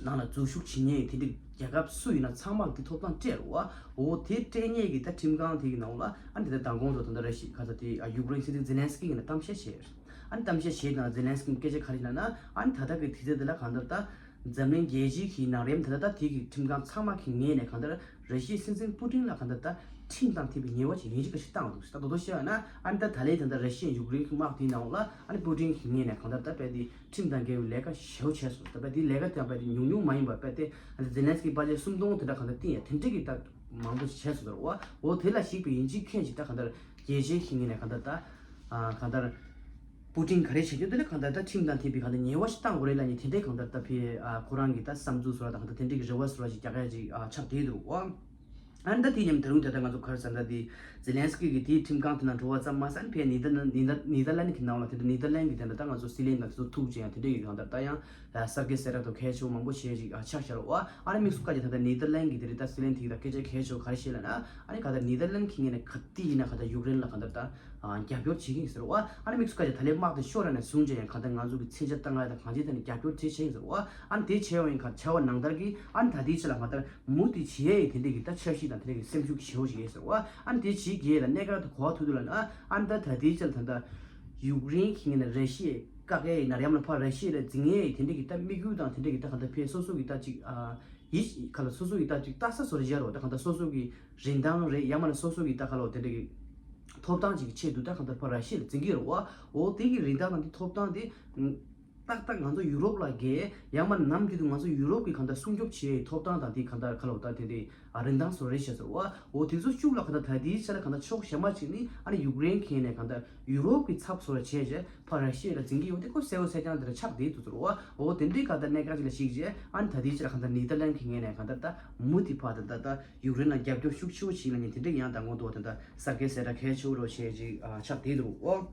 ནང་ལ་འཛུལ་ཞུགས་བྱེད་མཁན་དེ་འདྲའི་རྒྱལ་ཁབ་སུ་ཡིན་ན་ཚང་མར་དེ་ཐོབ་ཐང་སྤྲད་རུ་བ། འོ་དེ་སྤྲད་མཁན་གྱི་ད་ཁྲིམས་ཁང་དེ་གི་ནང་ལ་ཨ་ནི་དེ་ལྟར་མདང་དགོང་དུ་ད་ལྟ་ར་ཤི་ག་ས་དེ་ཡུཀ་རེན་སྲིད་འཛིན་ཛེ་ལན་སི་ཀི་ཡིན་ན་གཏམ་བཤད་བྱས། ཨ་ནི་གཏམ་བཤད་བྱས་དང་ཛེ་ལན་སི་ཀི་སྐད་ཆ་ག་རེ་ལབ་ན། ཨ་ནི་ད་ལྟ་གི་དུས་ཚོད་འདི་ལ་གང་ལྟར་ད་འཛམ་གླིང་རྒྱལ་སྤྱི་གི་ནང་རེམ་ད་ལྟ་ད་དེ་གི་ཁྲིམས་ཁང་ཚང་མ་གི་ངོས་ནས་གང་ལྟར་ར་ཤི་ཡའི་སྲིད་འཛིན་པུ་ཏིན་ལ་གང་ལྟར་ད་ཁྲིམས་དང་མཐུན་པའི་ཉེས་པ་ཅིག་ཡིན་གཅིག་ག་ཞིག་བཏང་འདུག་ད་དོ་དོ་བཤད་ན་ཨ་ནི་ད་ད་ལན་ད་ལྟ་ར་ཤི་ཡ་ཡུཀ་རེན་གི་དམག་དེའི་ནང་ལ་ཨ་ནི་པུ་ཏིན་གི་ངོས་ནས་གང་ལྟར་ད་དཔེ་དེ་ཁྲིམས་དང་འགལ་བའི་ལས་ཀ་ཞེ་པོ་བྱས་སོང་། ད་དཔེ་དེ་ལས་ཀ་དེ་དཔེ་དེ་ཉུང་ཉུང་མ་ཡིན་པར་དཔེ་དེ་ཨ་ནི་ཛེ་ལན་སི་ཀི་དཔའ་རྒྱལ་སུམ་སྟོང་དེ་འདྲ་གང་ལྟར་བསྟན་ཡ་དེ་འདྲ་གི་ད་མང་པོ་ཞིག་བྱས་སོང་ཟེར་བ། འོ་དེ་ལ་གཞིགས་པའི་ཡིན་གཅིག་མཁན་ཞིག་ད་གང་ལྟར་རྒྱལ་སྤྱིའི་ངོས་ནས་གང་ལྟར་ད་ཨ་གང་ལྟར་པུ་ཏིན་ག་རེ་བྱེད་རྒྱུ་དེ་ལ་གང་ལྟར་ད་ཁྲིམས་དང་མཐུན་པའི་གང་ལྟར་ཉེས་པ་ཞིག་བཏང་དགོས་རེད་ལབ་ནས་དེ་འདྲའི་གང་ལྟར་ད་ཕི་ཨ་ཁོ་རང་གི་ད་བསམ་ཚུལ་བཟོ་ར་དང་གང་ལྟར་དེ་འདྲའི་གི་རེ་བ་བཟོ་ར་ཞིག་རྒྱག་ཡ་ཅིག་ཨ་ཆགས་བསྡད་འདུག་ཨ། ཨ་ནི་ད་དེ་མཉམ་ད་རུང་དེ་ལྟར་ང་ཚོ་ག་རེ་ཟེར་ན་ད་དེ་ཛེ་ལན་སི་ཀི་གི་དེའི་ཁྲིམས་ཁང་དེ་ནང་འགྲོ་བ་ཙམ་མ་ཟད་ཕར་ནེ་ཐར་ནེ་ཐར་ནེ་ཐར་ལན་གི་ནང་ལ་དེ་འདྲ་ནེ་ཐར་ལན་གི་དེ་འདྲ་ད་ང་ཚོ་སྲིད་བློན་དང་དེ་ཚོ་ཐུག་ཅིང་ཡང་དེ་འདྲ་ཡི་གང་ལྟར་ད་ཡང་ཨ་གསར་འགོད་གསལ་བསྒྲགས་དང་གལ་ཆེ་བོ་མང་པོ་བྱས་ཅིག་ཨ་ཆགས་ཤར་བ། ཨ་ནི་དམིགས་སུ་བཀར་ཅིག་ད་ལྟ་ནེ་ཐར་ལན་གི་དེ་འདྲ་ད་སྲིད་བློན་དེ་གི་ད་སྐད་ཆ་གལ་ཆེ་བོ་ག་རེ་བཤད་ལབ་ན། ཨ་ནི་གང་ལྟར་ནེ་ཐར་ལན་གི་ངོས་ནས་ག་དེ་ཡིན་ན་གང་ལྟར་ཡུཀ་རེན་ལ་གང་ལྟར་ད་ཨ་རྒྱབ་སྐྱོར་བྱེད་ཀྱི་ཡིན་ཟེར་བ། ཨ་ནི་དམིགས་སུ་བཀར་ཅིག་ད་ལན་དམག་དེ་ཤོར་ར་ནས་བཟུང་ཅིག་ཡང་གང་ལྟར་ང་ཚོ་གི་མཚོན་ཆ་བཏང་ཡ་དང་གང་ཅི་ད་ནི་རྒྱབ་སྐྱོར་བྱེད་བྱེད་ཡིན་ཟེར་བ། ཨ་ནི་དེ་བྱས་པ་ཡིན་ག་བྱས་པ་ནང་ལྟར་གི་ཨ་ནི་ད་ལྟའི་ཆ་ལ་གང་ལྟར་མུ་མཐུད་བྱེད་ཡས་ཡི་དེ་འདྲ་གི་ད་འཆར་གཞི་དང་དེ་འདྲ་གི་སེམས་ཤུགས་ཞེ་པོ་ཞིག་ཡོད་ཟེར་བ། ཨ་ནི་དེ་བྱེད་དགོས་ལ་གནད་འགག་ཏུ་གོ་བ་ཐུག་དུས་ལ་ན་ཨ་ནི་ད་ད་ལྟའི་ཆར་ད་ལྟ་ཡུཀ་རེན་གྱི་ངོས་ནས་ར་ཤི་ཡའི་བཀག་ཡས་ཡིན་ན་རེད་ཡང་ན་ཕར་ར་ཤི་ཡ་ལ་འཛིང་ཡས་ཡི་དེ་འདྲ་གི་ད་དམིགས་ཡུལ་དང་དེ་འདྲ་གི་ད་ག་ད་ཕེ་སོ་སོ་གི་ད་ཅིག་ཨ་ཡི་ག་ལ་སོ་སོ་གི་ད་ཅིག་ལྟ་ས་སོ་རེ་བཞག་རོགས། ད་ག་ད་སོ་སོ་གི་རིན་ཐང་རེད་ཡང་མ་ན་སོ་སོ་གི་ད་ག་ལ་དེ་འདྲ་གི་ཐོབ་ཐང་ཅིག་གི་ཆེད་དུ་ད་ག་ད་ཕར་ར་ཤི་ཡ་ལ་འཛིང་གི་རོགས། འོ་དེ་གི་རིན་ཐང་དང་དེ་ཐོབ་ཐང་དེ། ཏག་ཏག་ང་ཚོ་ཡུ་རོབ་ལ་རྒྱལ་ཡང་མ་ནམ་རྒྱུན་དུ་ང་ཚོ་ཡུ་རོབ་ཀྱི་གང་ལྟར་སྲུང་སྐྱོབ་བྱེད་ཡའི་ཐོབ་ཐང་དང་དེ་གང་ལྟར་ཁ་ལོ་ད་དེ་དེ་ཨ་རིན་ཐང་སོ་རེ་བྱས་ཟེར་བ། འོ་དེ་ཚོ་ཤུགས་ལ་གང་ལྟར་ད་དེའི་ཆ་ལ་གང་ལྟར་ཕྱོགས་གཞན་པ་ཅིག་ནི་ཨ་ནི་ཡུཀ་རེན་གྱི་ནས་གང་ལྟར་ཡུ་རོབ་ཀྱི་ཚབ་སོ་ར་བྱས་རྗེས་ཕར་ར་ཤི་ཡ་ལ་འཛིང་གི་ཡོད་དེ་ཁོ་གསལ་བོ་གསལ་རྐྱང་དེ་ལ་ཆགས་བསྡད་འདུག་ཟེར་བ། འོ་དེ་འདྲའི་གང་ལྟར་གནད་འགག་ཅིག་ལ་གཞིགས་རྗེས་ཨ་ནི་ད་དེའི་ཆ་ལ་གང་ལྟར་ནེ་ཐར་ལན་གྱི་ངོས་ནས་གང་ལྟར་ད་མུ་མཐུད་ཕར་ད་ད་ད་ཡུཀ་རེན་ལ་རྒྱབ་སྐྱོར་ཤུགས་ཆེ་བོ་བྱེད་ལ་ནི་དེ་འདྲའི་ཡང་ད་ངོ་དུ་ད་ད་གསར་འགོད་གསལ་བསྒྲགས་གལ་ཆེ་བོ་རོ་བྱས་ཅིག་ཨ་ཆགས་བསྡད་འདུག་འོ།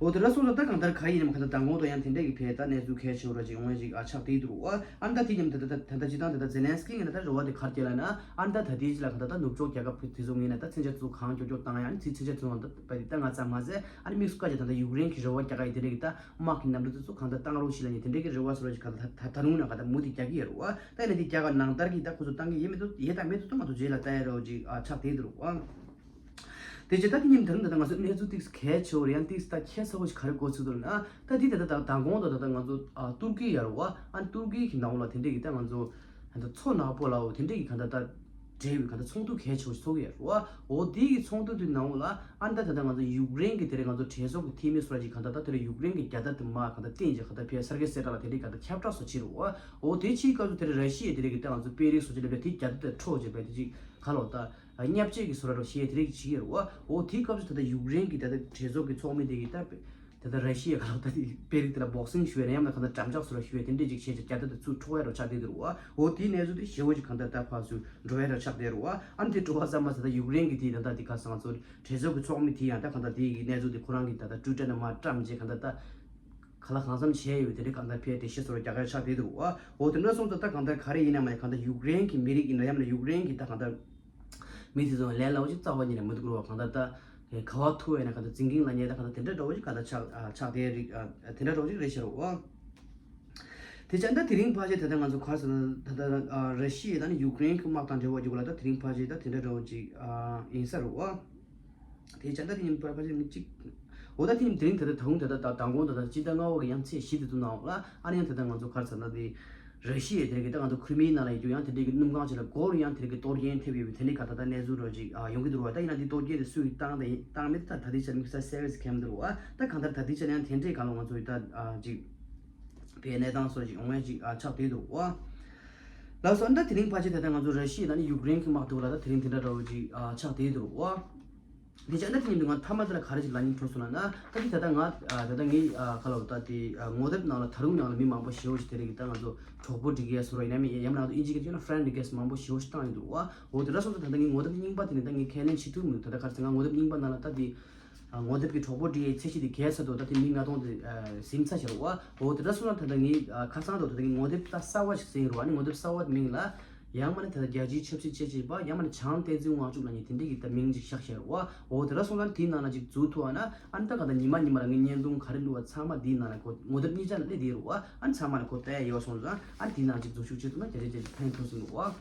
འོ་དེ་འདྲ་སོང་ཙང་ད་གང་ལྟར་ག་ཡིན་ནམ་གང་ལྟར་མདང་དགོང་དུ་ཡང་དེ་འདྲས་ཀྱི་ཕེ་ད་གནས་ཚུལ་གལ་ཆེ་བོ་ར་ཅིག་ཡོང་བ་ཅིག་ཨ་ཆགས་བསྡད་འདུག་ཨ། ཨ་ནི་ད་དེ་མཉམ་དུ་ད་ད་ད་ད་སྤྱི་བཏང་དེ་ད་ཛེ་ལན་སི་ཀི་ངོས་ནས་ད་རེ་བ་དེ་ག་རེ་བསྐྱེད་ལབ་ན། ཨ་ནི་ད་ད་དེའི་ཅི་ལ་གང་ལྟར་ད་ནུབ་ཕྱོགས་རྒྱལ་ཁབ་དེ་ཚོ་ངོས་ནས་ད་མཚོན་ཆ་ཚུར་གང་མགྱོགས་མགྱོགས་བཏང་ཡ། ཨ་ནི་ཚིག་མཚོན་ཆ་ཚུར་ང་ད་པ་དེ་ད་ང་ཚང་མ་ཟེར། ཨ་ནི་དམིགས་སུ་བཀར་ཅིག་ད་ད་ཡུཀ་རེན་གྱི་རེ་བ་རྒྱག་ག་ཡི་དེ་འདྲས་ཀྱི་ད་དམག་གི་གནམ་གྲུ་དེ་ཚོ་གང་ལྟར་བཏང་རོགས་ཞེས་ལབ་ནས་དེ་འདྲས་ཀྱི་རེ་བ་ཟེར་རོགས་ཅིག་གང་ལྟར་ད་ད་ད་རུང་ན་གང་ལྟར་མུ་མཐུད་རྒྱག་གི་ཡོད་རེད་བ། ད་ཡིན་ན་དེ་རྒྱག་ག་ནང་ལྟར་གྱི་ད་ཁོ་ཚོ་བཏང་གི་ཡོད་མེད་དུ་ཡོད་དང་མེད་དུ་ད་མ་གཏོགས་རྗེས་ལ་བལྟ་ཡ་རོགས་ཅིག་ཨ་ཆགས་བསྡད་འདུག་རེད་བ། དེ་རྗེས་ད་དེ་ཉིན་དེ་རིང་ད་ལྟ་ང་ཚོ་གནས་ཚུལ་ཏིག་ཙམ་གལ་ཆེ་བ་རེད། ཡང་ཏིག་ཙམ་ད་ཁྱད་མཚར་བོ་ཞིག་ག་རེ་གོ་ཚུལ་འདུག་ན། ད་དེ་ད་ལྟ་ད་མདང་དགོང་ད་ད་ལྟ་ང་ཚོ་ཨ་ཏུར་ཀི་ཡ་རེད་བ། ཨ་ཏུར་ཀི་གི་ནང་ལ་དེ་འདྲས་ཀྱི་ད་ང་ཚོ་ད་ལྟ་མཚོ་ནག་པོ་ལའོ་དེ་འདྲས་ཀྱི་གང་ལྟར་ད་འབྲེལ་བའི་གང་ལྟར་ཚོགས་འདུ་གལ་ཆེ་བོ་ཞིག་ཚོགས་ཀྱི་ཡོད་རེད་བ། འོ་དེ་གི་ཚོགས་འདུ་དེ་ནང་ལ་ཨ་ད་ད་ལྟ་ང་ཚོ་ཡུཀ་རེན་གྱི་དེ་རེད་ང་ཚོ་གྲོས་ཚོགས་ཀྱི་འཐུས་མི་སོགས་ཀྱི་གང་ལྟར་ད་དེ་རེད་ཡུཀ་རེན་གྱི་རྒྱལ་དར་དེ་མར་གང་ལྟར་བསྟན་བྱས་གང་ལྟར་ཕར་གསར་འགོད་གསལ་བསྒྲགས་ལ་དེ་འདྲས་གང་ལྟར་ཁྱབ་བསྒྲགས་སོགས་བྱས་རེད་བ། འོ་དེ་ཕྱིའི་སྐབས་སུ་དེ་རེད་ར་ཤི་ཡས་དེ་རེད་ཀྱི་ད་ང་ཚོ་པེ་རིག་སོགས་ཀྱི་སླེབས་ཡ་དེ་རྒྱལ་དར་དེ་འཕྲོག་བྱས་པ་དེ་ཅིག་ག་ལོ་ད་བརྙས་བཅོས་ཀྱི་བཟོ་འདྲ་རོ་བཤད་དེ་རིགས་བྱེད་ཀྱི་རེད་བ། འོ་དེའི་སྐབས་སུ་ད་ལྟ་ཡུཀ་རེན་གྱི་ད་ལྟ་གྲོས་ཚོགས་ཀྱི་ཚོགས་མི་དེ་གིས་ད་ད་ལྟ་ར་ཤི་ཡ་ག་ལ་ད་དེ་པེ་རིག་དེ་ལ་བོག་སིང་ཞུ་བའི་ནས་ཡང་ན་ག་ལ་དམ་དྲག་བཟོ་འདྲ་ཞུ་བའི་དེ་འདྲས་ཅིག་བྱས་ཀྱི་རྒྱལ་དར་དེ་ཚུར་འཕྲོག་ཡ་རོ་ཆགས་བསྡད་འདུག་རེད་བ། འོ་དེའི་གནས་ཚུལ་དེ་ཞེ་བོ་ཅིག་གང་ལྟར་ད་ཕར་ཚུར་འགྲོ་ཡ་རོ་ཆགས་བསྡད་རེད་བ། ཨ་ནི་དེ་འགྲོ་བ་ཙམ་མ་ཟད་ད་ཡུཀ་རེན་གྱི་དེ་ད་ལྟ་དེ་ག་ས་ང་ཚོ་གྲོས་ཚོགས་ཀྱི་ཚོགས་མི་དེ་ཡང་ད་གང་ལྟར་དེ་གི་གནས་ཚུལ་དེ་ཁོ་རང་གིས་ད་ལྟ་ཊུའི་ཊར་ནང་མར་བཀྲམ་རྗེས་གང་ལྟར་ད་ག་ལ་གང་འཚམ་བྱས་ཡོད་པའི་དེ་འདྲས་གང་ལྟར་ཕར་འགྲེལ་བཤད་བཟོ་འདྲ་རྒྱག་ཡ་ཆགས་བསྡད་འདུག་རེད་བ། འོ་དེ་འདྲ་སོང་ཙང་ད་གང་ལྟར་ག་རེ་ཡིན་ནའང་མ་ཡིན་གང་ལྟར་ཡུཀ་རེན་གྱི་མི་རིགས་ཡིན་ན་ཡང་ན་ཡུཀ་རེན་གྱི་ད་གང་ལྟར་མི་དེ་ཚོ་ལས་སླ་བོ་ཅིག་རྩ་བ་ཉིད་ནས་མི་འདུག་རོ། གང་ལྟར་ད་ག་བ་ཐུག་ཡོད་ན་གང་ལྟར་འཛིང་གིང་ལ་ཉེ་ད་གང་ལྟར་དེ་འདྲ་འདྲ་བོ་ཅིག་གང་ལྟར་ཆགས་ཨ་ཆགས་བསྡད་རིགས་ཨ་དེ་འདྲ་འདྲ་བོ་ཅིག་རེད་ཤག་རོ། དེ་བྱས་ད་དེ་རིང་ཕལ་ཆེར་ད་ལྟ་ང་ཚོ་ག་རེ་ཟེར་ན་ད་ལྟ་ཨ་ར་ཤི་ཡ་དང་ཡུཀ་རེན་གྱི་དམག་དང་འབྲེལ་བ་ཡོད་པ་ལ་ད་དེ་རིང་ཕལ་ཆེར་ད་དེ་འདྲ་འདྲ་བོ་ཅིག་ཨ་ཡིན་ས་རེད་བ། དེ་བྱས་ད་དེ་ཉིན་ཕལ་ཆེར་མི་གཅིག་འོ་ད་དེ་ཉིན་དེ་རིང་ད་ལྟ་ད་དུང་ད་ལྟ་ད་མདང་དགོང་ད་ལྟ་སྤྱི་ཟླ་ལྔ་པ་གི་ཡང་ཚེས་བཞི་དེ་ཚོ་ནང་ལ་ཨ་ནི་ཡང་ད་ལྟ་ང་ཚོ་ག་རེ་ཟེར་ན་དེ་ར་ཤི་ཡའི་དེ་རིང་གི་ད་ང་ཚོ་ཁྲི་མེའི་ནང་ལ་ཡོད་རྒྱུ་ཡང་དེ་འདྲའི་གི་སྣུམ་ཁང་ཅིག་ལ་སྒོར་ཡང་དེ་རིང་གི་གཏོར་སྐྱོན་ཐེབས་ཡོད་པའི་དེ་འདྲའི་ག་ད་ལྟ་གནས་ཚུལ་རོ་ཅིག་ཨ་ཡོང་གི་འདུག་རོ། ད་ཡིན་ན་འདི་གཏོར་སྐྱོན་དེ་སུས་བཏང་དེ་བཏང་མེད་ད་ད་དེ་ཆ་མིག་ས་གསལ་བས་ཁེམ་འདུག་རོ། ད་གང་ལྟར་ད་དེ་ཆ་ཡང་དེ་འདྲའི་ག་ལ་ང་ཚོ་ཡི་ད་ཨ་ཅིག་བའི་གནས་སྟངས་སོགས་ཅིག་ཡོང་ཡ་ཅིག་ཨ་ཆགས་བསྡད་འདུག་རོ། ལགས་སོ། ད་དེ་རིང་ཕལ་ཆེར་ད་ལྟ་ང་ཚོ་ར་ཤི་ཡ་དང་ནི་ཡུཀ་རེན་གྱི་དམག་འདུག་ལ་ད་དེ་རིང་དེ་འདྲ་འདྲ་བོ་ཅིག་ཨ་ཆགས་བསྡད་འདུག་རོ། དེ་ཅག་ན་དེ་ཉིན་དུ་ང་མཐའ་མ་དེ་ལ་ག་རེ་ཞིག་ལབ་སྙིང་བྲོ་སོང་ལབ་ན། ད་དེ་ད་ལྟ་ང་ད་ལྟ་ངའི་ཁ་ལོ་ད་དེ་ངོ་དེབ་ནང་ལ་ད་རུང་ནང་ལ་མི་མང་པོ་ཞེ་པོ་ཞིག་དེ་རིགས་ད་ང་ཚོ་གྲོགས་པོ་འབྲི་གི་ཡ་སོ་ར་ཡིན་ན་མི་ཡ་མ་ན་ང་ཚོ་ཨིན་ཇི་གི་ཡོད་ན་friend request མང་པོ་ཞེ་པོ་ཞིག་བཏང་ཡོད་འདུག་བ། འོ་དེ་འདྲ་སོང་ཙང་ད་ལྟ་ངའི་ངོ་དེབ་རྙིང་པ་དེ་ནི་ད་ངའི་ཁས་ལེན་བྱེད་ཐུབ་མི་འདུག་ད་ལྟ་ག་རེ་ཟེར་ང་ངོ་དེབ་རྙིང་པ་ནང་ལ་ད་དེ་ངོ་དེབ་ཀྱི་གྲོགས་པོ་འབྲི་ཡའི་ཚད་གཞི་དེ་གས་ཚར་འདུག་ད་དེ་མི་ལྔ་སྟོང་དེ་ཟིན་ཚར་ཤག་བ། འོ་དེ་འདྲ་སོང་ཙང་ད་ལྟ་ངའི་ཁ་སང་དུ་ད་ལྟ་ངའི་ངོ་དེབ་ད་གསར་བ་ཞིག་ཟིན་རུ་བ་ནི་ངོ་དེབ་གསར་བ་མིང་ལ། ཡང་མ་ནི་ད་ལྟ་རྒྱལ་སྤྱིའི་ཆབ་སྲིད་དཔྱད་ཞིབ་པ་ཡང་མ་ནི་བྱང་བསྟན་འཛིན་དབང་ཕྱུག་ལ་ནི་དེ་འདྲའི་གི་ད་མིང་ཅིག་བཞག་ཤར་བ། འོ་དེ་འདྲ་སོང་ཙང་དེའི་ནང་ན་ཅིག་འཛུལ་ཐུབ་བ་ན་ཨ་ནི་ད་ག་ད་ཉི་མ་ཉི་མ་ལ་ངའི་བརྙན་ཐུང་ག་རེ་བླུགས་བ་ཚང་མ་དེའི་ནང་ན་ཁོ་ངོ་དེབ་གཉིས་ཆ་ལ་སླེབས་དེ་རུ་བ། ཨ་ནི་ཚང་མ་ལ་ཁོ་ལྟ་ཡ་ཡོད་སོང་ཙང་ཨ་ནི་དེའི་ནང་ཅིག་འཛུལ་ཞུགས་བྱེད་ཐུབ་ན་རྒྱ་ཆེ་རྒྱ་ཆེ་ཕན་ཐོགས་སོང་གི་བ།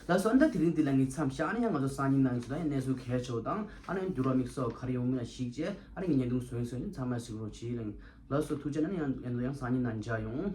ལགས་སོ། ཨ་ནི་ད་དེ་རིང་འདི་ལ་ངས་མཚམས་བཞག་ཨ་ནི་ཡང་ང་ཚོ་སང་ཉིན་གནངས་ཚེ་ད་ཡང་གནས་ཚུལ་གལ་ཆེ་བ་དང་ཨ་ནི་འགྱུར་བ་དམིགས་བསལ་ག་རེ་ཡོང་མིན་ལ་གཞིགས་བྱས་ཨ་ནི་ངས་བརྙན་ཐུང་བཟོས་ཡིན་བཟོས་ཡིན་ཚང་མ་གཟིགས་རོགས་གྱིས་ལ། ལགས་སོ། ཐུགས་རྗེ་ཆེ། ཨ་ནི་ཡང་ཡང་ཡང་སང་ཉིན་ནང་མཇལ་ཡོང་།